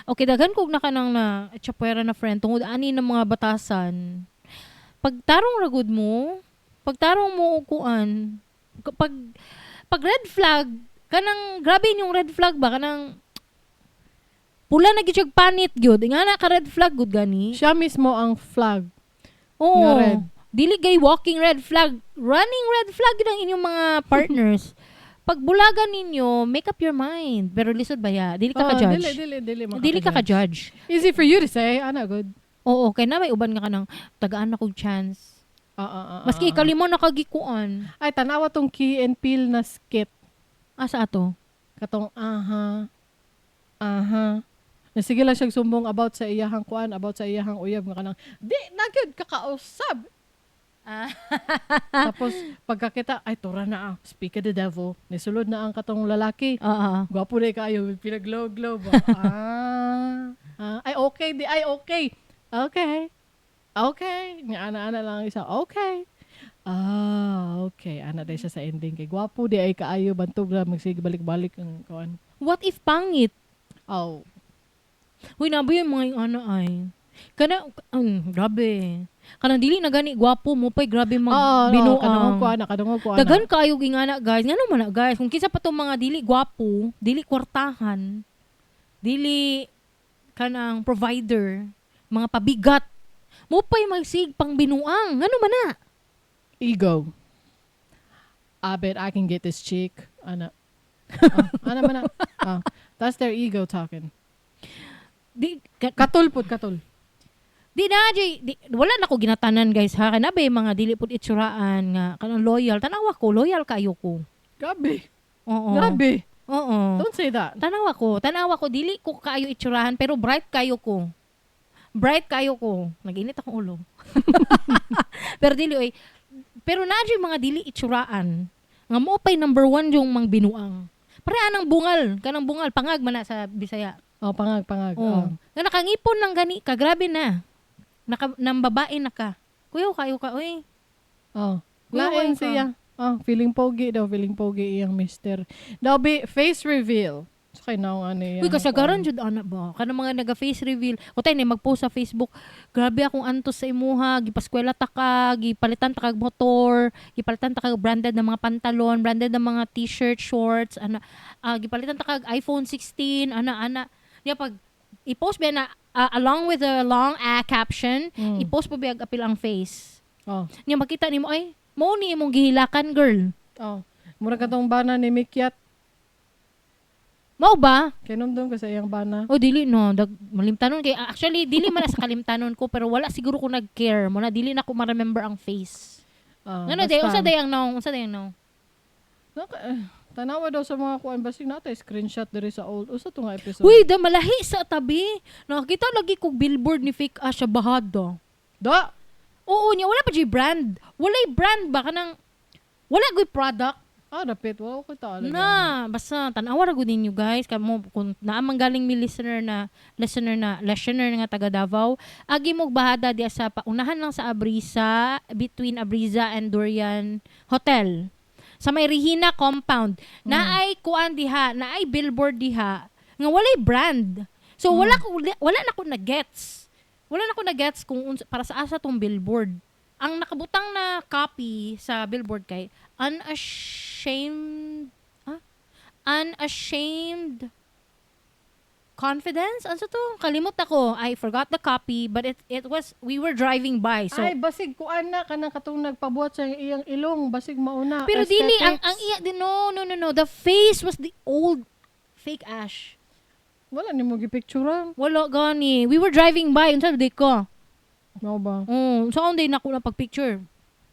Speaker 2: Okay, daghan kog na kanang na chapwera na friend tungod ani ng mga batasan. Pagtarong ragud mo, pagtarong mo og kuan, pag red flag, kanang grabe inyong red flag ba kanang pula na gyud siyag panit gyud. Ingana ka red flag gud gani.
Speaker 1: Siya mismo ang flag.
Speaker 2: Oo.
Speaker 1: Nga red.
Speaker 2: Dili gay walking red flag, running red flag gyud ang inyong mga partners. Pag bulagan ninyo, make up your mind. Pero lisod ba ya? Dili ka
Speaker 1: Oo,
Speaker 2: ka-judge.
Speaker 1: Dili, dili, dili.
Speaker 2: Dili ka ka-judge.
Speaker 1: Easy for you to say. Ana, good.
Speaker 2: Oo, kay na may uban nga kanang tagaan na kog chance. Maski ikalimo na kagikuan.
Speaker 1: Ay, tanawa tong Key and Peele na skit.
Speaker 2: Asa ato?
Speaker 1: Katong, aha, aha. Na sige lang siyang sumbong about sa iyahang kuan, about sa iyahang uyab nga kanang, di na gyud kakausab. Tapos pagkakita, ay tura na ah, speak of the devil. Nisulod na ang katong lalaki.
Speaker 2: Oo.
Speaker 1: Gwapo na kaayo, pinaglow-glow ba? Ay okay, di ay okay. Okay. Okay. Nga ana-ana lang ang isa, okay. Ah, okay. Ana day siya sa ending kay gwapo di ay kaayo bantog ra magsige balik-balik ang kuan.
Speaker 2: What if pangit?
Speaker 1: Oh.
Speaker 2: Huy, nabi yung mga ano ay. Kana, grabe. Kanang dili na gani gwapo mo pa'y grabe mag
Speaker 1: Oo,
Speaker 2: binuang.
Speaker 1: kadungog ko ana, kadungog ko ana.
Speaker 2: Daghan kayo ingana guys. Ngano man na guys, kung kinsa pa tong mga dili gwapo, dili kwartahan, dili kanang provider, mga pabigat, mo pa'y magsig pang binuang. Ngano man na?
Speaker 1: Ego. I bet I can get this chick. Ana. Oh, ana man na. Oh, that's their ego talking.
Speaker 2: Di
Speaker 1: Katul pud katul.
Speaker 2: di na jay, di, wala na ko ginatanan guys ha. Kana ba yung mga dili pud itsuraan nga kanang loyal. Tanawa ko, loyal kayo ko.
Speaker 1: Grabe.
Speaker 2: Oo.
Speaker 1: Grabe.
Speaker 2: Oo.
Speaker 1: Don't say that.
Speaker 2: Tanawa ko, tanawa ko dili ko kaayo itsurahan pero bright kayo ko. Bright kayo ko. Nag-init akong ulo. Pero dili oy. Pero naa jud mga dili itsuraan nga mo pay number one yung mang binuang. Pare anang bungal, kanang bungal pangag man na sa Bisaya.
Speaker 1: Oh, pangag, pangag.
Speaker 2: Oh.
Speaker 1: Oh.
Speaker 2: Nga nakangipon lang gani ka, grabe na. Naka, nang babae na ka. Kuyaw kayo ka, oy.
Speaker 1: Oh.
Speaker 2: Kuyaw
Speaker 1: Lain
Speaker 2: kayo ka.
Speaker 1: siya. Oh, feeling pogi daw, feeling pogi iyang mister. Daw be face reveal. So kay naong ano iyang.
Speaker 2: Uy, kasagaran jud ana ba? Kanang mga naga-face reveal. Utay ni mag-post sa Facebook. Grabe akong antos sa imuha, gipaskwela ta ka, gipalitan ta kag motor, gipalitan ta kag branded na mga pantalon, branded na mga t-shirt, shorts, ana, gipalitan ta kag iPhone 16, ana ana. Niya pag i-post ba na along with the long caption, i-post pa ba apil ang face.
Speaker 1: Oh.
Speaker 2: Niya makita nimo ay mao ni imong gihilakan, girl.
Speaker 1: Oh. Mura katong bana ni Mikyat.
Speaker 2: Mao ba?
Speaker 1: Kinumdum ko sa iyang bana.
Speaker 2: Oh, dili no, dag malimtanon kay actually dili man na sa kalimtanon ko pero wala siguro ko nag-care mo na dili na ko ma-remember ang face.
Speaker 1: Ah,
Speaker 2: Ngano day
Speaker 1: basta.
Speaker 2: unsa day ang naong, unsa day ang naong?
Speaker 1: Tanawa daw sa mga kuan basig natay screenshot diri sa old usa to nga episode.
Speaker 2: Uy, da malahi sa tabi. Nakakita lagi kog billboard ni Fake Asha Bahada.
Speaker 1: Da.
Speaker 2: Oo niya wala pa jay brand. Walay brand ba kanang wala goy product.
Speaker 1: Ah, dapit wala ko kita alam.
Speaker 2: Na, basta tan-awa ra gud ninyo guys kamo kung naa man galing mi listener nga taga Davao, agi mo bahada diya sa paunahan lang sa Abrisa, between Abriza and Durian Hotel. Sa may Regina compound, naay kuan diha, naay billboard diha nga walay brand. So wala na ko na gets. Wala na ko na gets kung para sa asa tong billboard. Ang nakabutang na copy sa billboard kay unashamed unashamed confidence, ano to, kalimot ako, I forgot the copy, but it was, we were driving by, so
Speaker 1: Ay, basig kuan na kanang katong nagpabuhat sa iyang ilong, basig mauna.
Speaker 2: Pero dili ang
Speaker 1: aesthetics.
Speaker 2: ang iya di, no, the face was the old Fake Ash.
Speaker 1: Wala nimo gipicturean.
Speaker 2: Wala gani, we were driving by, unsa di ko?
Speaker 1: Mao ba?
Speaker 2: Oh, sa day na ko na pag-picture.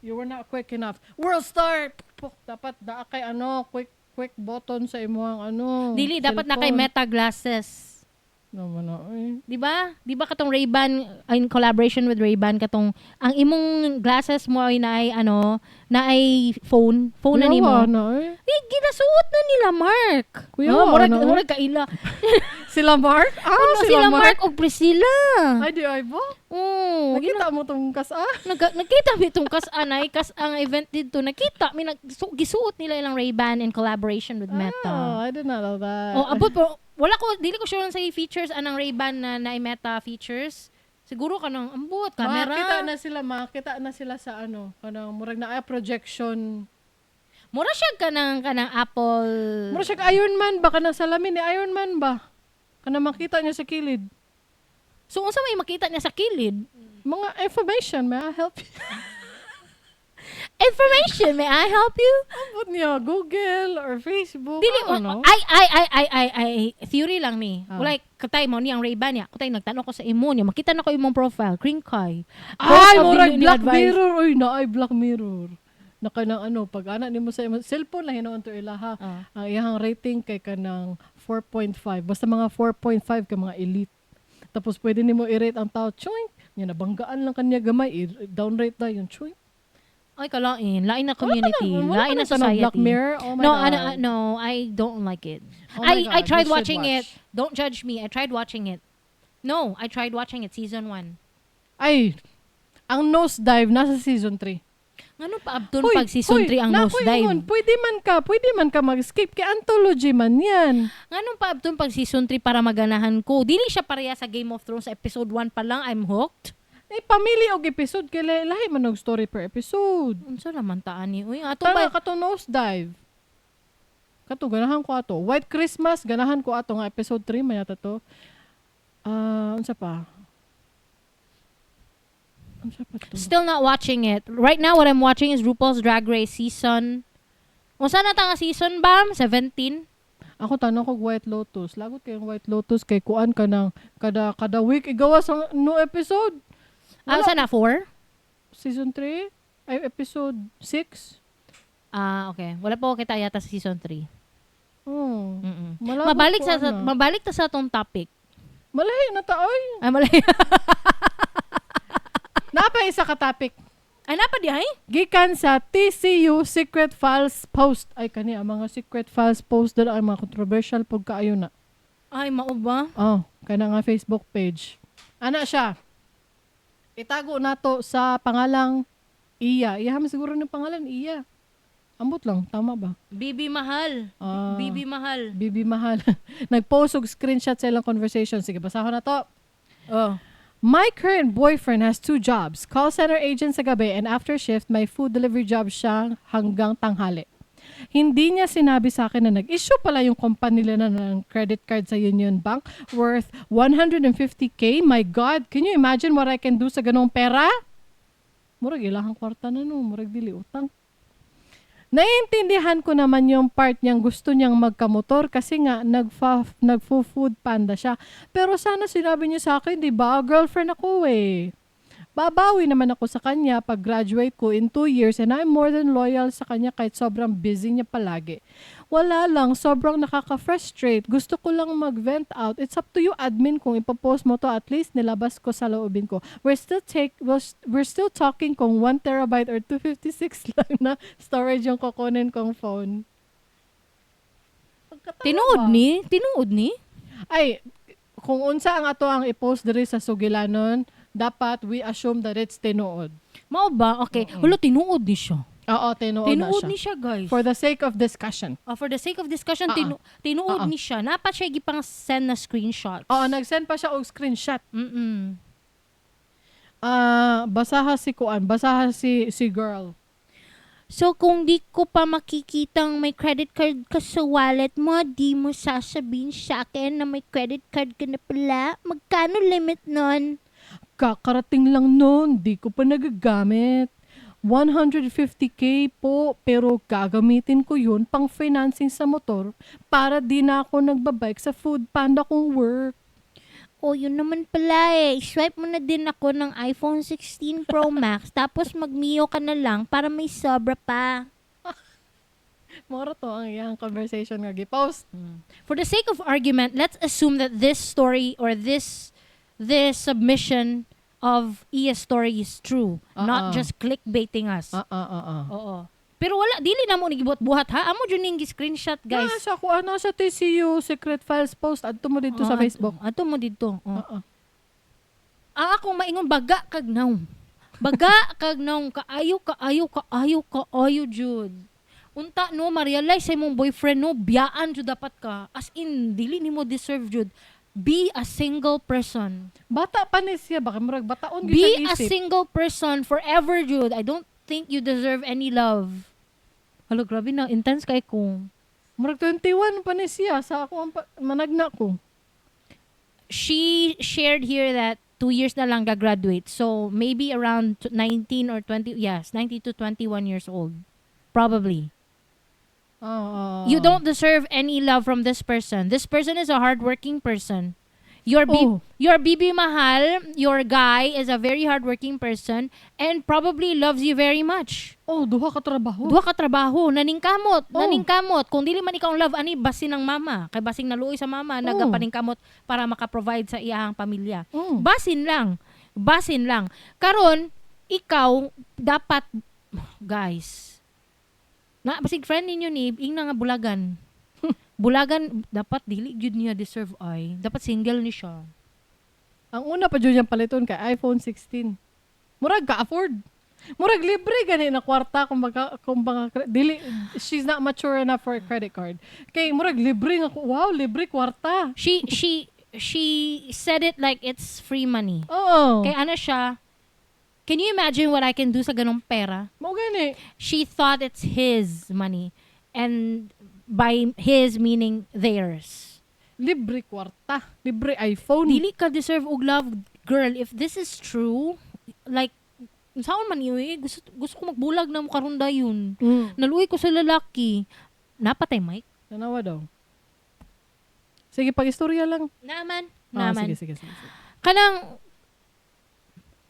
Speaker 1: You were not quick enough. World star. Puk, dapat daa kay ano, quick quick button sa imong ano.
Speaker 2: Dili dapat na kay
Speaker 1: cellphone.
Speaker 2: Meta glasses.
Speaker 1: No man na. Ay.
Speaker 2: Di ba? Di ba katong Ray-Ban in collaboration with Ray-Ban katong ang imong glasses mo ay naay ano, naay phone, phone na nimo.
Speaker 1: Kuyawa na, eh.
Speaker 2: Eh, ginasuot na nila Mark.
Speaker 1: Kuya,
Speaker 2: Oh, murag,
Speaker 1: ano?
Speaker 2: murag kaila.
Speaker 1: Sila Mark? Ah,
Speaker 2: Ano,
Speaker 1: sila,
Speaker 2: sila Mark ug Priscilla.
Speaker 1: Ay, di ay ba?
Speaker 2: Oh,
Speaker 1: Nakita mo tong kasa?
Speaker 2: Nagkita mi itong kas-anay, kas ang event dito. Nakita mi nag so, gisuot nila ilang Ray-Ban in collaboration with Meta.
Speaker 1: Ah, I did not know that.
Speaker 2: Oh, abot pero wala ko dili ko sure sa features anang Ray-Ban na na Meta features. Siguro kanang ambot camera.
Speaker 1: Makita na sila sa ano, kanang murag na ay projection.
Speaker 2: Mura siya kanang Apple.
Speaker 1: Murag siya ka Iron Man ba, kanang salamin ni Iron Man ba? Kanang makita niya sa kilid.
Speaker 2: So unsa may makita niya sa kilid?
Speaker 1: Mga information, may I help you?
Speaker 2: Information, may I help you?
Speaker 1: Ambot niya Google or Facebook.
Speaker 2: Dili
Speaker 1: I don't know.
Speaker 2: ay ay ay ay ay ay theory lang ni.
Speaker 1: Ah.
Speaker 2: Like katay mo ni ang Ray-Ban niya. Kutay nagtan-aw ko sa imo niya. Makita na ko imong profile, green kay.
Speaker 1: Ay,
Speaker 2: Post of
Speaker 1: murag
Speaker 2: dili ni
Speaker 1: Black
Speaker 2: advice.
Speaker 1: Mirror. Uy, naay Black Mirror. Naka ng ano, pag ana nimo sa imong cellphone lang hinuon to ilaha.
Speaker 2: Ah.
Speaker 1: Ang iyang rating kay kanang 4.5. Basta mga 4.5 ka mga elite. Tapos pwede nimo i-rate ang tao, choink. Nya nabanggaan lang kanya gamay, i-downrate na yun, choink.
Speaker 2: Ay, kalain. Lain na community.
Speaker 1: Wala ka
Speaker 2: Lain na
Speaker 1: nang tanong
Speaker 2: society.
Speaker 1: Black Mirror? Oh my
Speaker 2: No,
Speaker 1: God.
Speaker 2: ano, no, I don't like it.
Speaker 1: Oh my
Speaker 2: I
Speaker 1: God,
Speaker 2: tried
Speaker 1: you should
Speaker 2: watching it.
Speaker 1: watch.
Speaker 2: Don't judge me. I tried watching it. No, I tried watching it season 1.
Speaker 1: Ay, ang Nosedive nasa season 3.
Speaker 2: Ngano pa abton
Speaker 1: Hoy,
Speaker 2: pag season
Speaker 1: hoy,
Speaker 2: 3 ang
Speaker 1: naku,
Speaker 2: Nosedive?
Speaker 1: ingon, pwede man ka mag-skip kay anthology man yan.
Speaker 2: Nganong pa abton pag season 3 para maganahan ko? Dili siya pareha sa Game of Thrones episode 1 pa lang I'm hooked.
Speaker 1: Eh, pamili og episode kay lahi man og story per episode.
Speaker 2: Unsa naman taan ni? Uy, ato
Speaker 1: Tama
Speaker 2: ba?
Speaker 1: kato Nosedive. Kato ganahan ko ato. White Christmas ganahan ko ato nga episode 3 man yata to. Ah, unsa pa? Unsa pa to?
Speaker 2: Still not watching it. Right now what I'm watching is RuPaul's Drag Race season. Unsa na ta nga season bam? 17?
Speaker 1: Ako tanong ko White Lotus. Lagot kayong White Lotus kay kuan ka ng kada kada week igawas ang new episode.
Speaker 2: Ah,
Speaker 1: Wala.
Speaker 2: unsa na 4?
Speaker 1: Season 3 ay episode 6.
Speaker 2: Ah, okay. Wala pa ko kita yata sa season 3.
Speaker 1: Oh.
Speaker 2: Mm-mm.
Speaker 1: Malabot
Speaker 2: Mabalik
Speaker 1: ko,
Speaker 2: sa, sa
Speaker 1: ana.
Speaker 2: mabalik ta sa atong topic.
Speaker 1: Malahi na ta oy.
Speaker 2: Ay mali.
Speaker 1: Napa isa ka topic.
Speaker 2: Ay napa di ay?
Speaker 1: Gikan sa TCU Secret Files post. Ay kani ang mga Secret Files post dala ay mga controversial pug kaayo na.
Speaker 2: Ay mao ba?
Speaker 1: Oh, kana nga Facebook page. Ana siya. Itago nato sa pangalang Iya. Iya man siguro ng pangalan Iya. Ambot lang, tama ba?
Speaker 2: Bibi Mahal.
Speaker 1: Ah.
Speaker 2: Bibi Mahal.
Speaker 1: Bibi Mahal. Nag-post og screenshot sa ilang conversation. Sige, basahon na to.
Speaker 2: Oh.
Speaker 1: My current boyfriend has two jobs. Call center agent sa gabi and after shift, may food delivery job siya hanggang tanghali. Hindi niya sinabi sa akin na nag-issue pala yung company nila na ng credit card sa Union Bank worth 150K. My God, can you imagine what I can do sa ganong pera? Murag ilahang kwarta na no, murag dili utang. Naiintindihan ko naman yung part niyang gusto niyang magkamotor kasi nga nagfo-food panda siya. Pero sana sinabi niya sa akin, di ba? Girlfriend ako eh. Babawi naman ako sa kanya pag graduate ko in 2 years and I'm more than loyal sa kanya kahit sobrang busy niya palagi. Wala lang, sobrang nakaka-frustrate. Gusto ko lang mag-vent out. It's up to you, admin, kung ipopost mo to. At least nilabas ko sa loobin ko. We're still talking kung 1 terabyte or 256 lang na storage yung kukunin kong phone. Pagkatawa
Speaker 2: Tinuod
Speaker 1: ba?
Speaker 2: ni? Tinuod ni?
Speaker 1: Ay, kung unsa ang ato ang i-post diri sa Sugilanon, dapat we assume that it's tinuod.
Speaker 2: Mao ba? Okay. Hulo, tinuod ni siya.
Speaker 1: Oo, tinuod na
Speaker 2: Tinuod
Speaker 1: siya.
Speaker 2: ni siya, guys.
Speaker 1: For the sake of discussion.
Speaker 2: Oh, for the sake of discussion,
Speaker 1: Ah, ah.
Speaker 2: tinuod
Speaker 1: Ah, ah.
Speaker 2: ni siya. Naa pa siya gipang send na screenshots.
Speaker 1: Oo, nag-send pa siya og screenshot. Ah, basaha si kuan, basaha si si girl.
Speaker 2: So, kung di ko pa makikitang may credit card ka sa wallet mo, di mo sasabihin sa akin na may credit card ka na pala? Magkano limit nun?
Speaker 1: Kakarating lang noon, di ko pa nagagamit. 150K po, pero gagamitin ko yun pang financing sa motor para di na ako nagbabike sa food panda kong work.
Speaker 2: Oh, yun naman pala eh. Swipe mo na din ako ng iPhone 16 Pro Max tapos mag-Mio ka na lang para may sobra pa.
Speaker 1: Moro to ang iyang conversation nga gi-post.
Speaker 2: For the sake of argument, let's assume that this story or this submission of Iya's story is true, not
Speaker 1: Ah, ah.
Speaker 2: just clickbaiting us.
Speaker 1: Ah.
Speaker 2: Oo. Pero wala, dili na mo ni gibuhat-buhat ha. Amo jud ning screenshot, guys.
Speaker 1: Guys. Nasa ko ano sa TCU Secret Files post adto mo dito sa
Speaker 2: Oh,
Speaker 1: Facebook.
Speaker 2: Ato mo dito. Oh.
Speaker 1: Oo.
Speaker 2: Ang akong maingon, baga kag nawong. Baga kag nawong, kaayo kaayo kaayo kaayo jud. Unta no ma-realize sa imong boyfriend no, biyaan jud dapat ka. As in dili nimo deserve jud. Be a single person.
Speaker 1: Bata pa ni siya baka murag bataon gyud
Speaker 2: Be
Speaker 1: siya
Speaker 2: a
Speaker 1: isip.
Speaker 2: single person forever jud. I don't think you deserve any love. Hala, grabe na intense kay ko.
Speaker 1: Murag 21 pa ni siya sa ako ang managna ko.
Speaker 2: She shared here that 2 years na lang gagraduate. So, maybe around 19 or 20, yes, 19 to 21 years old. Probably.
Speaker 1: Oo.
Speaker 2: You don't deserve any love from this person. This person is a hardworking person.
Speaker 1: Oh.
Speaker 2: Your BB Mahal, your guy is a very hardworking person and probably loves you very much.
Speaker 1: Oh, duha ka trabaho.
Speaker 2: Duha ka trabaho, naningkamot,
Speaker 1: Oh.
Speaker 2: naningkamot. Kung dili man ikaw ang love ani basin ng mama, kay basing naluoy sa mama,
Speaker 1: Oh.
Speaker 2: nagapaningkamot para maka-provide sa iyahang pamilya.
Speaker 1: Oh.
Speaker 2: Basin lang. Basin lang. Karon, ikaw dapat, guys. Na basig friend ninyo ni ingna nga bulagan. Bulagan dapat dili jud niya deserve ay. Dapat single ni siya.
Speaker 1: Ang una pa jud niyang paliton kay iPhone 16. Murag ka afford. Murag libre gani na kwarta kung baka dili, she's not mature enough for a credit card. Kay murag libre nga wow, libre kwarta.
Speaker 2: She said it like it's free money.
Speaker 1: Oo.
Speaker 2: Kay ano siya, can you imagine what I can do sa ganong pera?
Speaker 1: Mao gani.
Speaker 2: She thought it's his money. And by his meaning theirs.
Speaker 1: Libre kwarta, libre iPhone.
Speaker 2: Dili ka deserve og love, girl. If this is true, like, saan man yun eh, gusto ko magbulag na mo karon dayon. Naluoy ko sa lalaki. Napatay, Mike?
Speaker 1: Tanawa daw. Sige, pag-istorya lang.
Speaker 2: Naman.
Speaker 1: Ah,
Speaker 2: Naman.
Speaker 1: sige, sige, sige, sige.
Speaker 2: Kanang,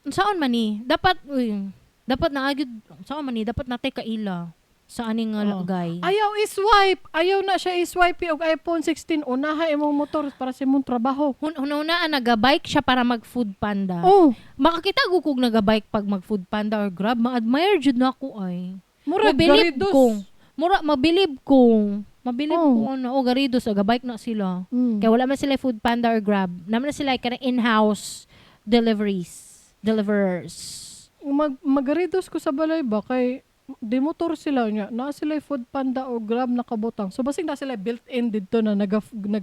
Speaker 2: saan man ni? Dapat, uy, dapat na agad, saan man ni? Dapat natay kaila sa aning nga
Speaker 1: Oh.
Speaker 2: guy.
Speaker 1: Ayaw i-swipe. Ayaw na siya i-swipe og iPhone 16. Unaha imong motor para sa imong trabaho.
Speaker 2: Hunahunaan, nagabike siya para mag-food panda.
Speaker 1: Oh,
Speaker 2: Makakita ko kung nagabike pag mag-food panda or Grab, ma-admire jud na ako ay.
Speaker 1: Murag
Speaker 2: Mabilib
Speaker 1: garidos.
Speaker 2: ko. Mura, mabilib ko. Mabilib
Speaker 1: Oh.
Speaker 2: ko ano. Oh, garidos, nagabike na sila. Kaya wala man sila food panda or Grab. Naman na sila kanang in-house deliveries. deliverers.
Speaker 1: Magaridos ko sa balay ba kay di motor sila niya. Naa sila Food Panda o Grab nakabutang. So basig na sila built-in didto na naga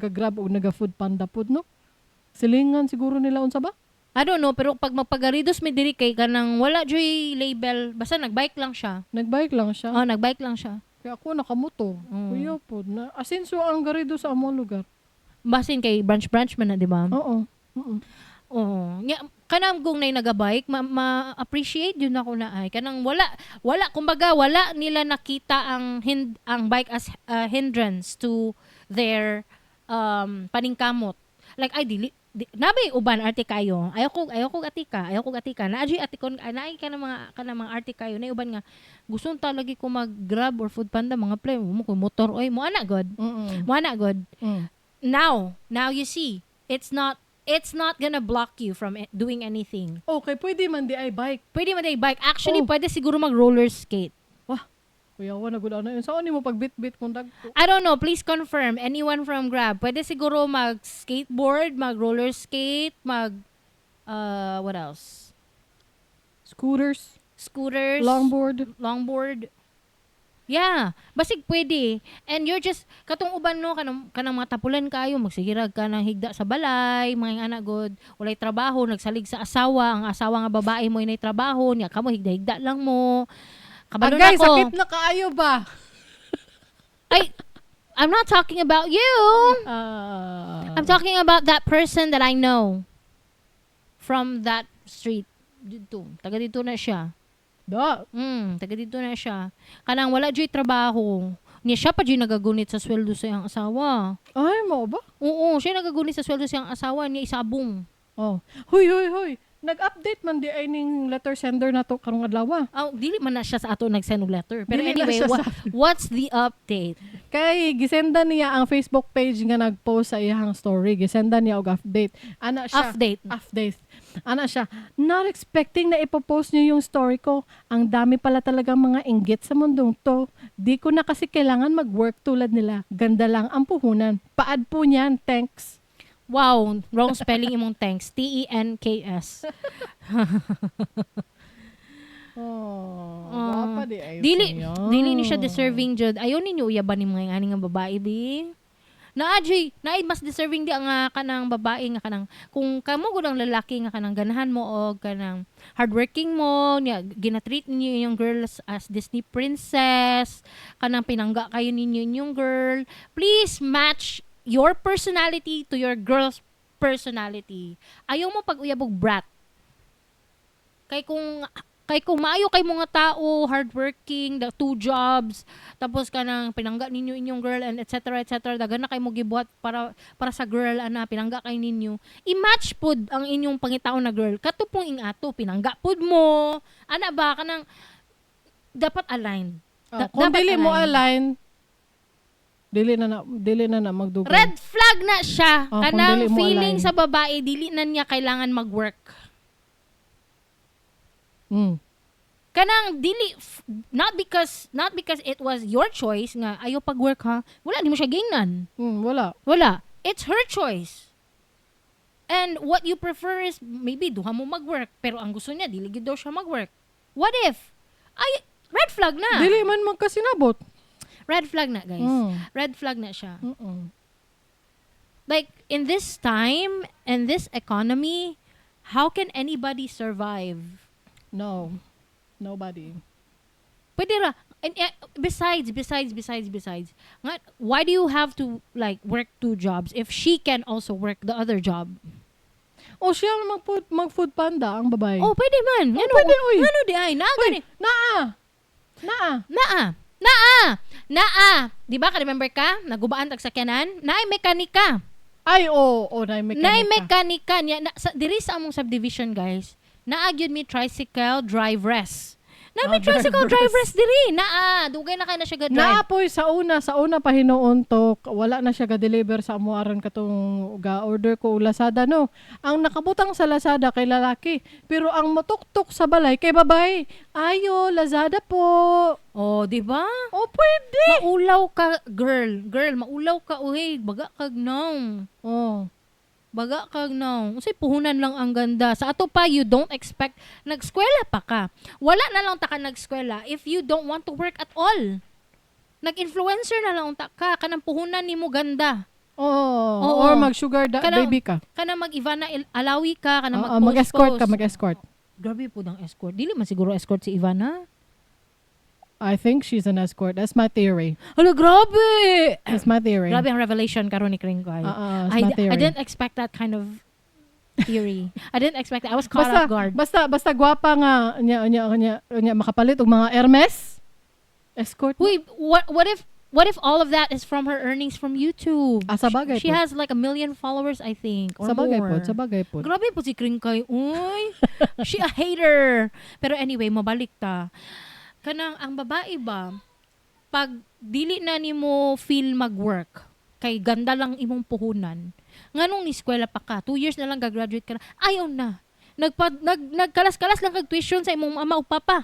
Speaker 1: Grab o naga Food Panda pud, no? Silingan siguro nila unsa ba?
Speaker 2: I don't know, pero pag magpagaridos mi diri kay kanang wala joy label, basta nagbike lang siya.
Speaker 1: Nagbike lang siya.
Speaker 2: Oh, nagbike lang siya.
Speaker 1: Kaya ako nakamotor. Kuya pod na asinso ang garido sa among lugar.
Speaker 2: Basin kay branch branch man na, di ba?
Speaker 1: Oo.
Speaker 2: Oo. Nya kanang kung nay nagabike, ma-appreciate yun ako na ay kanang wala wala kumbaga wala nila nakita ang bike as a hindrance to their paningkamot. Like ay dili di, nabay uban arte kayo. Ayaw ko atika, ayaw ko atika. Naa jud atikon naay ka mga arte kayo na uban nga gusto ta lagi ko mag Grab or Food Panda mga play mo ko motor oy mo ana god. Mo ana god. Now you see, it's not gonna block you from doing anything.
Speaker 1: Okay, pwede man di ay bike.
Speaker 2: Pwede man day bike. Actually,
Speaker 1: Oh.
Speaker 2: pwede siguro mag roller skate.
Speaker 1: Wah. Kuya, wa na gud ana yun. Saan nimo pagbit-bit kung dagko?
Speaker 2: I don't know, please confirm. Anyone from Grab? Pwede siguro mag skateboard, mag roller skate, mag what else?
Speaker 1: Scooters,
Speaker 2: Scooters,
Speaker 1: longboard.
Speaker 2: Longboard. Yeah, basig pwede. And you're just katong uban, no, kanang mga tapulan kayo, magsigirag ka ng higda sa balay, mga anak god, walay trabaho, nagsalig sa asawa, ang asawa nga babae mo inay trabaho, niya kamo higda-higda lang mo. Kabalo na
Speaker 1: Agay,
Speaker 2: ko.
Speaker 1: sakit na kaayo ba?
Speaker 2: Ay, I'm not talking about you.
Speaker 1: Ah.
Speaker 2: I'm talking about that person that I know from that street dito. Taga dito na siya.
Speaker 1: Da.
Speaker 2: Taga dito na siya. Kanang wala jud trabaho. Niya siya pa jud nagagunit sa sweldo sa iyang asawa.
Speaker 1: Ay, mao ba?
Speaker 2: Oo, siya nagagunit sa sweldo sa iyang asawa niya isabong.
Speaker 1: Oh. Huy, huy, huy. Nag-update man di ay ning letter sender na to karong adlaw.
Speaker 2: Oh, dili man na siya sa ato nag-send og letter. Pero
Speaker 1: Dili na
Speaker 2: anyway,
Speaker 1: siya
Speaker 2: what's the update?
Speaker 1: Kay gisenda niya ang Facebook page nga nag-post sa iyang story. Gisenda niya og update. Ana siya.
Speaker 2: Update.
Speaker 1: Update. Ana siya, "Not expecting na ipopost niyo yung story ko. Ang dami pala talagang mga inggit sa mundong to. Di ko na kasi kailangan mag-work tulad nila. Ganda lang ang puhunan. Pa-add po niyan. Thanks."
Speaker 2: Wow, wrong spelling imong thanks. TENKS.
Speaker 1: Oh,
Speaker 2: Ah,
Speaker 1: gwapa di ay
Speaker 2: Dili
Speaker 1: siya.
Speaker 2: dili ni siya deserving jud. Ayaw ninyo uyaban ni mga ani nga babae bi. Naa jud, naay mas deserving di ang kanang babae nga kanang kung kamo gud ang lalaki nga kanang ganahan mo og kanang hardworking mo niya, ginatreat ninyo yung girls as Disney princess, kanang pinangga kayo ninyo inyong girl. Please match your personality to your girl's personality. Ayaw mo pag uyab og brat. Kay kung maayo kay mga tao, hardworking, the two jobs, tapos kanang pinangga ninyo inyong girl and etc. etc. Dagan na kay mo gibuhat para sa girl ana, pinangga kay ninyo. I-match pod ang inyong pangitaon na girl. Kato pong ingato, pinangga pod mo. Ana ba kanang dapat aligned.
Speaker 1: Oh, kung
Speaker 2: Dapat
Speaker 1: dili mo
Speaker 2: align.
Speaker 1: align, dili na na magdugay.
Speaker 2: Red flag na siya.
Speaker 1: Oh, kung
Speaker 2: Kanang
Speaker 1: dili mo
Speaker 2: feeling
Speaker 1: align.
Speaker 2: sa babae, dili na niya kailangan mag-work. Kanang dili not because it was your choice nga ayo pag-work ha. Wala nimo siya gingnan.
Speaker 1: Wala.
Speaker 2: Wala. It's her choice. And what you prefer is maybe duha mo mag-work pero ang gusto niya dili gid daw siya mag-work. What if? Ay, red flag na.
Speaker 1: Dili man magkasinabot.
Speaker 2: Red flag na, guys. Red flag na siya. Like in this time and this economy, how can anybody survive?
Speaker 1: No. Nobody.
Speaker 2: Pwede ra. And besides, besides, besides, besides, nga, why do you have to like work two jobs if she can also work the other job?
Speaker 1: O siya mag food panda ang babae.
Speaker 2: Oh, pwede man.
Speaker 1: Oh,
Speaker 2: Ngano,
Speaker 1: pwede, uy.
Speaker 2: Ngano di ay? Naa
Speaker 1: Uy,
Speaker 2: gani.
Speaker 1: naa. Naa.
Speaker 2: Naa. Naa. Naa. Di ba ka remember ka? Nagubaan tag sakyanan? Naay mekanika.
Speaker 1: Ay, oo, oh, naay mekanika.
Speaker 2: Naay mekanika niya. Na, sa, diri sa among subdivision, guys. Naa gyud mi tricycle driveress. Na may
Speaker 1: Ah,
Speaker 2: tricycle
Speaker 1: driveress.
Speaker 2: driveress diri. Naa, dugay na kay na siya ga-drive.
Speaker 1: Naapoy sa una pa hinuon to, wala na siya ga-deliver sa amo aron katong ga-order ko Lazada, no. Ang nakabutang sa Lazada kay lalaki, pero ang motuktok sa balay kay babae. "Ayo, Lazada po."
Speaker 2: Oh, di ba?
Speaker 1: Oh, pwede.
Speaker 2: Maulaw ka, girl. Girl, maulaw ka, uy. Baga kag no.
Speaker 1: Oh.
Speaker 2: Baga kag no. Unsay puhunan lang ang ganda? Sa ato pa, you don't expect nagskwela pa ka. Wala na lang ta ka nagskwela if you don't want to work at all. Nag-influencer na lang unta ka, kanang puhunan nimo ganda.
Speaker 1: Oo.
Speaker 2: Oo.
Speaker 1: Or mag-sugar baby ka.
Speaker 2: Kanang mag-Ivana Alawi ka, kanang
Speaker 1: Oo,
Speaker 2: mag-post
Speaker 1: mag-escort ka, mag-escort.
Speaker 2: Grabe po ng escort. Dili man siguro escort si Ivana.
Speaker 1: I think she's an escort. That's my theory.
Speaker 2: Hala, grabe!
Speaker 1: That's my theory.
Speaker 2: Grabe ang revelation karon ni Kringkoy.
Speaker 1: Oo, that's my theory.
Speaker 2: I didn't expect that kind of theory. I didn't expect that. I was caught
Speaker 1: Basta,
Speaker 2: off guard.
Speaker 1: basta gwapa nga nya makapalit og mga Hermes. Escort.
Speaker 2: Wait, what if all of that is from her earnings from YouTube?
Speaker 1: Ah, sa bagay
Speaker 2: She
Speaker 1: po.
Speaker 2: has like 1 million followers, I think, or
Speaker 1: Sa bagay
Speaker 2: more.
Speaker 1: po, sa bagay po.
Speaker 2: Grabe po si Kringkay. Uy, she a hater. Pero anyway, mabalik ta. Kanang ang babae ba, pag dili na nimo feel mag-work, kay ganda lang imong puhunan, nganong ni eskwela pa ka, 2 years na lang gagraduate ka na, ayaw na. Nagkalas-kalas lang kag tuition sa imong mama ug papa.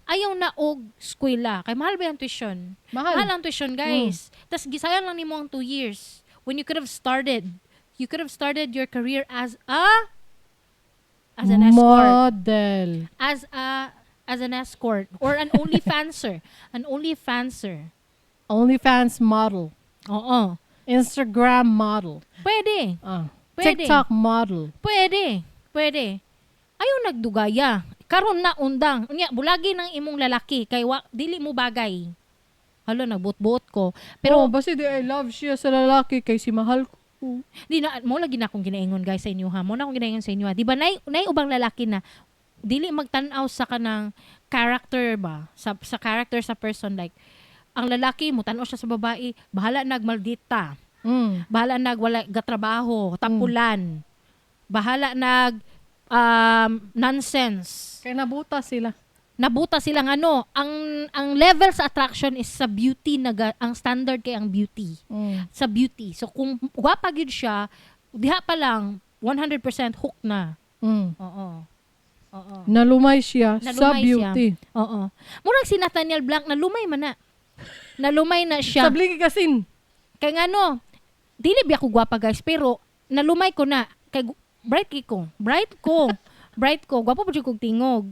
Speaker 2: Ayaw na og eskwela. Kay mahal ba yung tuition?
Speaker 1: Mahal.
Speaker 2: Mahal ang tuition, guys. Tas gisayan lang nimo ang 2 years when you could have started. You could have started your career as an escort.
Speaker 1: Model.
Speaker 2: As an escort or an OnlyFanser. An OnlyFanser.
Speaker 1: OnlyFans model.
Speaker 2: Oo.
Speaker 1: Instagram model.
Speaker 2: Pwede.
Speaker 1: Ah.
Speaker 2: Pwede.
Speaker 1: TikTok model.
Speaker 2: Pwede. Pwede. Ayaw nagdugaya. Karon na undang. Unya, bulagi ng imong lalaki kay wa, dili mo bagay. Hala, nagbuot-buot ko.
Speaker 1: Pero
Speaker 2: Pero
Speaker 1: oh, basta di I love siya sa lalaki kay si mahal ko.
Speaker 2: Di na mo lagi na akong ginaingon, guys, sa inyo ha. Mo na akong ginaingon sa inyo ha. Di ba nay ubang lalaki na dili magtan-aw sa kanang character ba, sa character sa person, like ang lalaki mo tan-aw siya sa babae, bahala nag maldita, bahala nag wala gatrabaho, tapulan, bahala nag nonsense.
Speaker 1: Kay nabuta sila.
Speaker 2: Nabuta silang ano, ang level sa attraction is sa beauty naga, ang standard kay ang beauty sa beauty. So kung gwapa gyud siya, diha pa lang 100% hook na. Oo. Oo.
Speaker 1: Nalumay siya sa
Speaker 2: Nalumay siya.
Speaker 1: beauty.
Speaker 2: Oo. Murag si Nathaniel Blanc, nalumay man na. Nalumay na siya.
Speaker 1: Sa bligi kasin.
Speaker 2: Kay ngano, dili biya ko gwapa, guys, pero nalumay ko na kay bright kay ko. Bright ko. Bright ko. Gwapo pa jud kog tingog.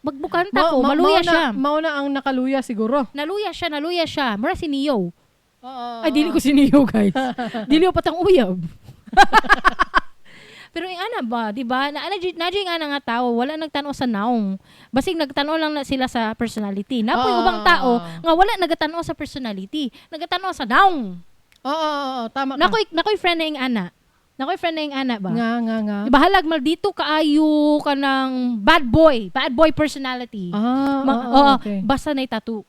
Speaker 2: Magbukanta ko, maluya
Speaker 1: mao na,
Speaker 2: siya.
Speaker 1: Mao na ang nakaluya siguro.
Speaker 2: Naluya siya, naluya siya. Mura si Neo.
Speaker 1: Oo.
Speaker 2: Ay, dili ko si Neo, guys. Dili ko patang uyab. Pero yung ana ba, di ba? Na, na, na, yung ana nga tao, wala nagtanaw sa naong. Basig nagtanaw lang na sila sa personality. Napoy ubang tao nga wala nagatanaw sa personality. Nagatanaw sa naong.
Speaker 1: Oo, tama ka.
Speaker 2: Nakoy friend na yung ana. Nakoy friend na yung ana ba?
Speaker 1: Nga, nga, nga.
Speaker 2: Di ba halag maldito kaayo ka ng bad boy, bad boy personality.
Speaker 1: Ah, oo,
Speaker 2: Oo,
Speaker 1: okay.
Speaker 2: basta na tattoo.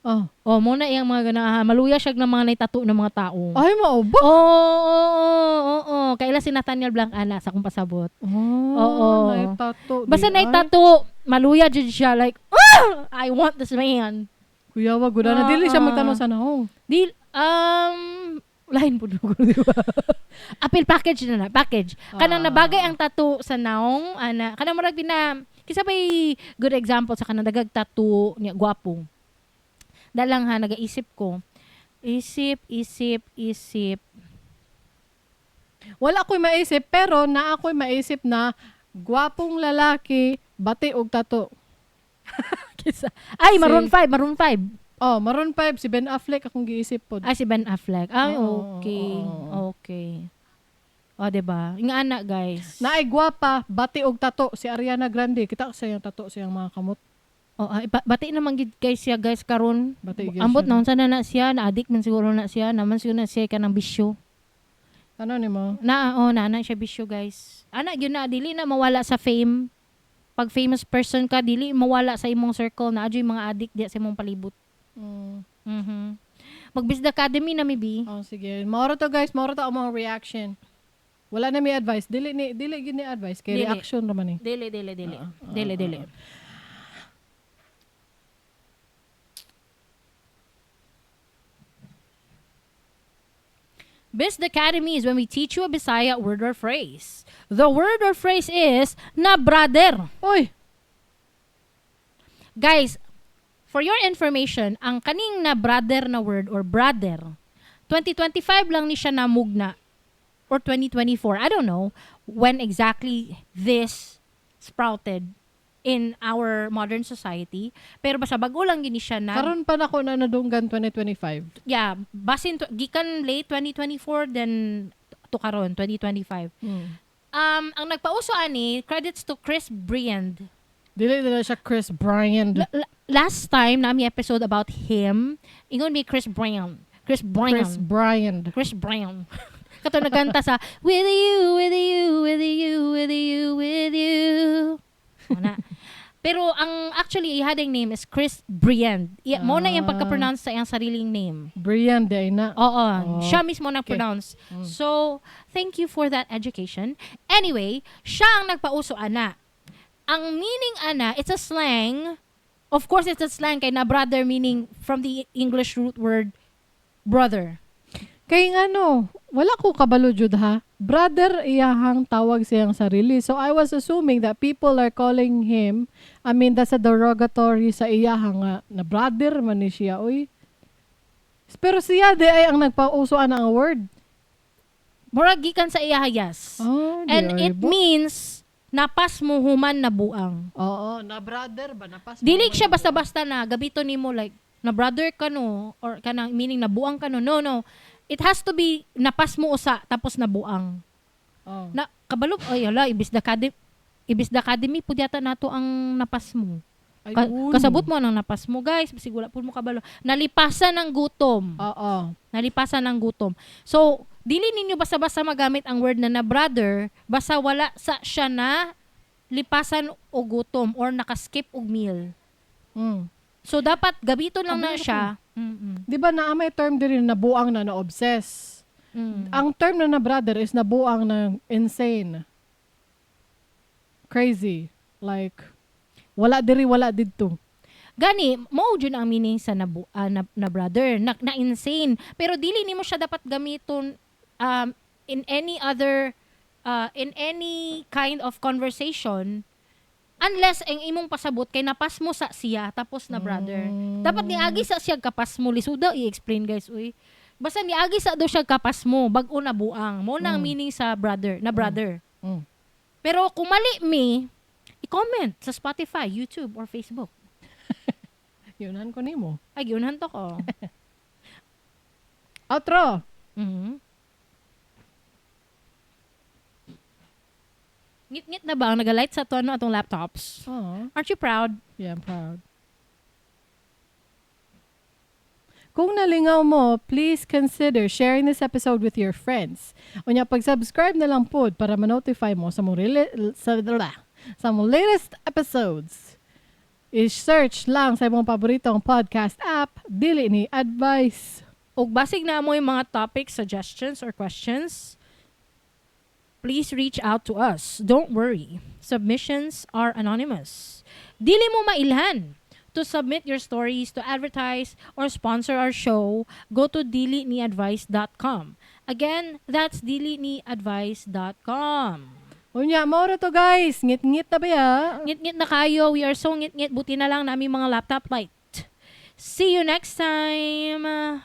Speaker 1: Oh.
Speaker 2: Oh, mo na iyang mga ganahan. Maluya siya ng mga naitattoo ng mga tao.
Speaker 1: Ay, mao ba?
Speaker 2: Oo. Kaila si Nathaniel Blanc ana sa akong pasabot.
Speaker 1: Oh,
Speaker 2: Oo.
Speaker 1: Naitato.
Speaker 2: Basta
Speaker 1: di ay.
Speaker 2: naitattoo, maluya jud siya, like, ah! I want this man.
Speaker 1: Kuya, wag gud na dili siya
Speaker 2: Ah, ah.
Speaker 1: magtanong sa naong.
Speaker 2: Di lain po ko, di ba? Appeal package na na, package. Kanang nabagay ang tattoo sa naong ana, kanang murag pina kisa bay good example sa kanang dagag tattoo niya gwapo. Dalang ha, nagaisip ko. Isip, isip, isip.
Speaker 1: Wala ko'y maisip, pero naa ko'y maisip na gwapong lalaki, bati og tato.
Speaker 2: Kisa. Ay, Maroon 5, Maroon 5.
Speaker 1: Oh, Maroon 5, si Ben Affleck akong giisip pod.
Speaker 2: Ay, si Ben Affleck. Ay,
Speaker 1: Oo,
Speaker 2: okay.
Speaker 1: oo.
Speaker 2: Okay. O, diba? Yung anak, guys.
Speaker 1: Naay gwapa, bati og tato si Ariana Grande. Kita sa iyang tato sa iyang mga kamot.
Speaker 2: Oh, ay, bati naman gid guys siya, guys, karon.
Speaker 1: Bati gyud
Speaker 2: Ambot
Speaker 1: siya.
Speaker 2: na unsa na na siya, na-addict man siguro na siya, naman siguro na siya kanang bisyo.
Speaker 1: Ano nimo?
Speaker 2: Na oh, na na siya bisyo, guys. Ana gyud na dili na mawala sa fame. Pag famous person ka, dili mawala sa imong circle na adyo'y mga addict diya sa imong palibot. Mag-Business Academy na mi bi.
Speaker 1: Oh, sige. Mauro to, guys, mauro to ang mga reaction. Wala na may advice. Dili gid ni advice kay
Speaker 2: Dili.
Speaker 1: reaction raman ni.
Speaker 2: Dili, dili, dili. Dili, dili. Biz Academy is when we teach you a Bisaya word or phrase. The word or phrase is na brother.
Speaker 1: Oy,
Speaker 2: Guys, for your information, ang kaning na brother na word or brother, 2025 lang ni siya namugna. or 2024. I don't know when exactly this sprouted in our modern society. Pero basta bago lang gini siya na
Speaker 1: Karon pa nako na nadunggan 2025.
Speaker 2: Yeah, basin gikan late 2024 then to karon 2025. Ang nagpauso ani, credits to Chris Briand.
Speaker 1: Dili nila siya Chris Bryan.
Speaker 2: Last time nami episode about him, ingon mi Chris Brown. Chris Brown.
Speaker 1: Chris Bryan.
Speaker 2: Chris Brown. Kato nagkanta sa "With you, with you, with you, with you, with you." Ana. Pero ang actually iyahang name is Chris Briand. Iya, mo na iyang pagka-pronounce sa iyang sariling name.
Speaker 1: Brian diay na.
Speaker 2: Oo,
Speaker 1: Oh.
Speaker 2: siya mismo nag-pronounce. So, thank you for that education. Anyway, siya ang nagpauso ana. Ang meaning ana, it's a slang. Of course, it's a slang kay na brother, meaning from the English root word brother.
Speaker 1: Kay ngano, wala ko kabalo jud ha. Brother iyahang tawag siyang sarili. So I was assuming that people are calling him, I mean, that's a derogatory sa iyahang nga na brother man ni siya, oy. Pero siya diay ang nagpauso ana ang word.
Speaker 2: Murag gikan sa iya, yes.
Speaker 1: Oh, di
Speaker 2: And
Speaker 1: ay
Speaker 2: it
Speaker 1: bo.
Speaker 2: means napas mo human na buang.
Speaker 1: Oo, na brother ba napas mo
Speaker 2: Dili
Speaker 1: man
Speaker 2: siya
Speaker 1: na
Speaker 2: basta-basta na gabito nimo like na brother ka no or kanang meaning na buang ka no. No. It has to be napas mo usa tapos nabuang.
Speaker 1: Oh.
Speaker 2: Na kabalo, ay hala, ibis da academy pud yata nato ang napas mo.
Speaker 1: Ay, uy.
Speaker 2: Kasabot mo ang napas mo, guys, basig wala pud mo kabalo. Nalipasan ng gutom.
Speaker 1: Oo.
Speaker 2: Nalipasan ng gutom. So, dili ninyo basta-basta magamit ang word na na brother basta wala sa siya na lipasan o gutom or nakaskip og meal. So, dapat gamiton lang na
Speaker 1: Kabalo.
Speaker 2: siya.
Speaker 1: Di ba naa may term din na buang na na-obsess? Ang term na na brother is nabuang na insane. Crazy. Like, wala diri, wala didto.
Speaker 2: Gani, mao jud ang meaning sa na brother, na insane. Pero dili nimo siya dapat gamiton in any kind of conversation unless ang imong pasabot kay napas mo sa siya tapos na brother. Dapat niagi sa siya kapas mo. Lisuda i-explain, guys, uy. Basta niagi sa daw siya kapas mo, bag-o na buang. Mo na ang meaning sa brother, na brother. Pero kung mali mi, i-comment sa Spotify, YouTube, or Facebook.
Speaker 1: Yunan ko nimo.
Speaker 2: Ay, giunahan to ko.
Speaker 1: Outro.
Speaker 2: Ngit-ngit na ba ang nagalight sa to ano atong laptops?
Speaker 1: Oh.
Speaker 2: Aren't you proud?
Speaker 1: Yeah, I'm proud. Kung nalingaw mo, please consider sharing this episode with your friends. Unya, pag-subscribe na lang pod para ma-notify mo sa mong latest episodes. I-search lang sa imong paboritong podcast app, Dili Ni Advice.
Speaker 2: Og basig na mo yung mga topics, suggestions, or questions, please reach out to us. Don't worry. Submissions are anonymous. Dili mo mailhan. To submit your stories, to advertise, or sponsor our show, go to diliniadvice.com. Again, that's diliniadvice.com.
Speaker 1: Unya, mao ra to, guys. Ngit-ngit na ba ya?
Speaker 2: Ngit-ngit na kayo. We are so ngit-ngit. Buti na lang namin mga laptop light. See you next time.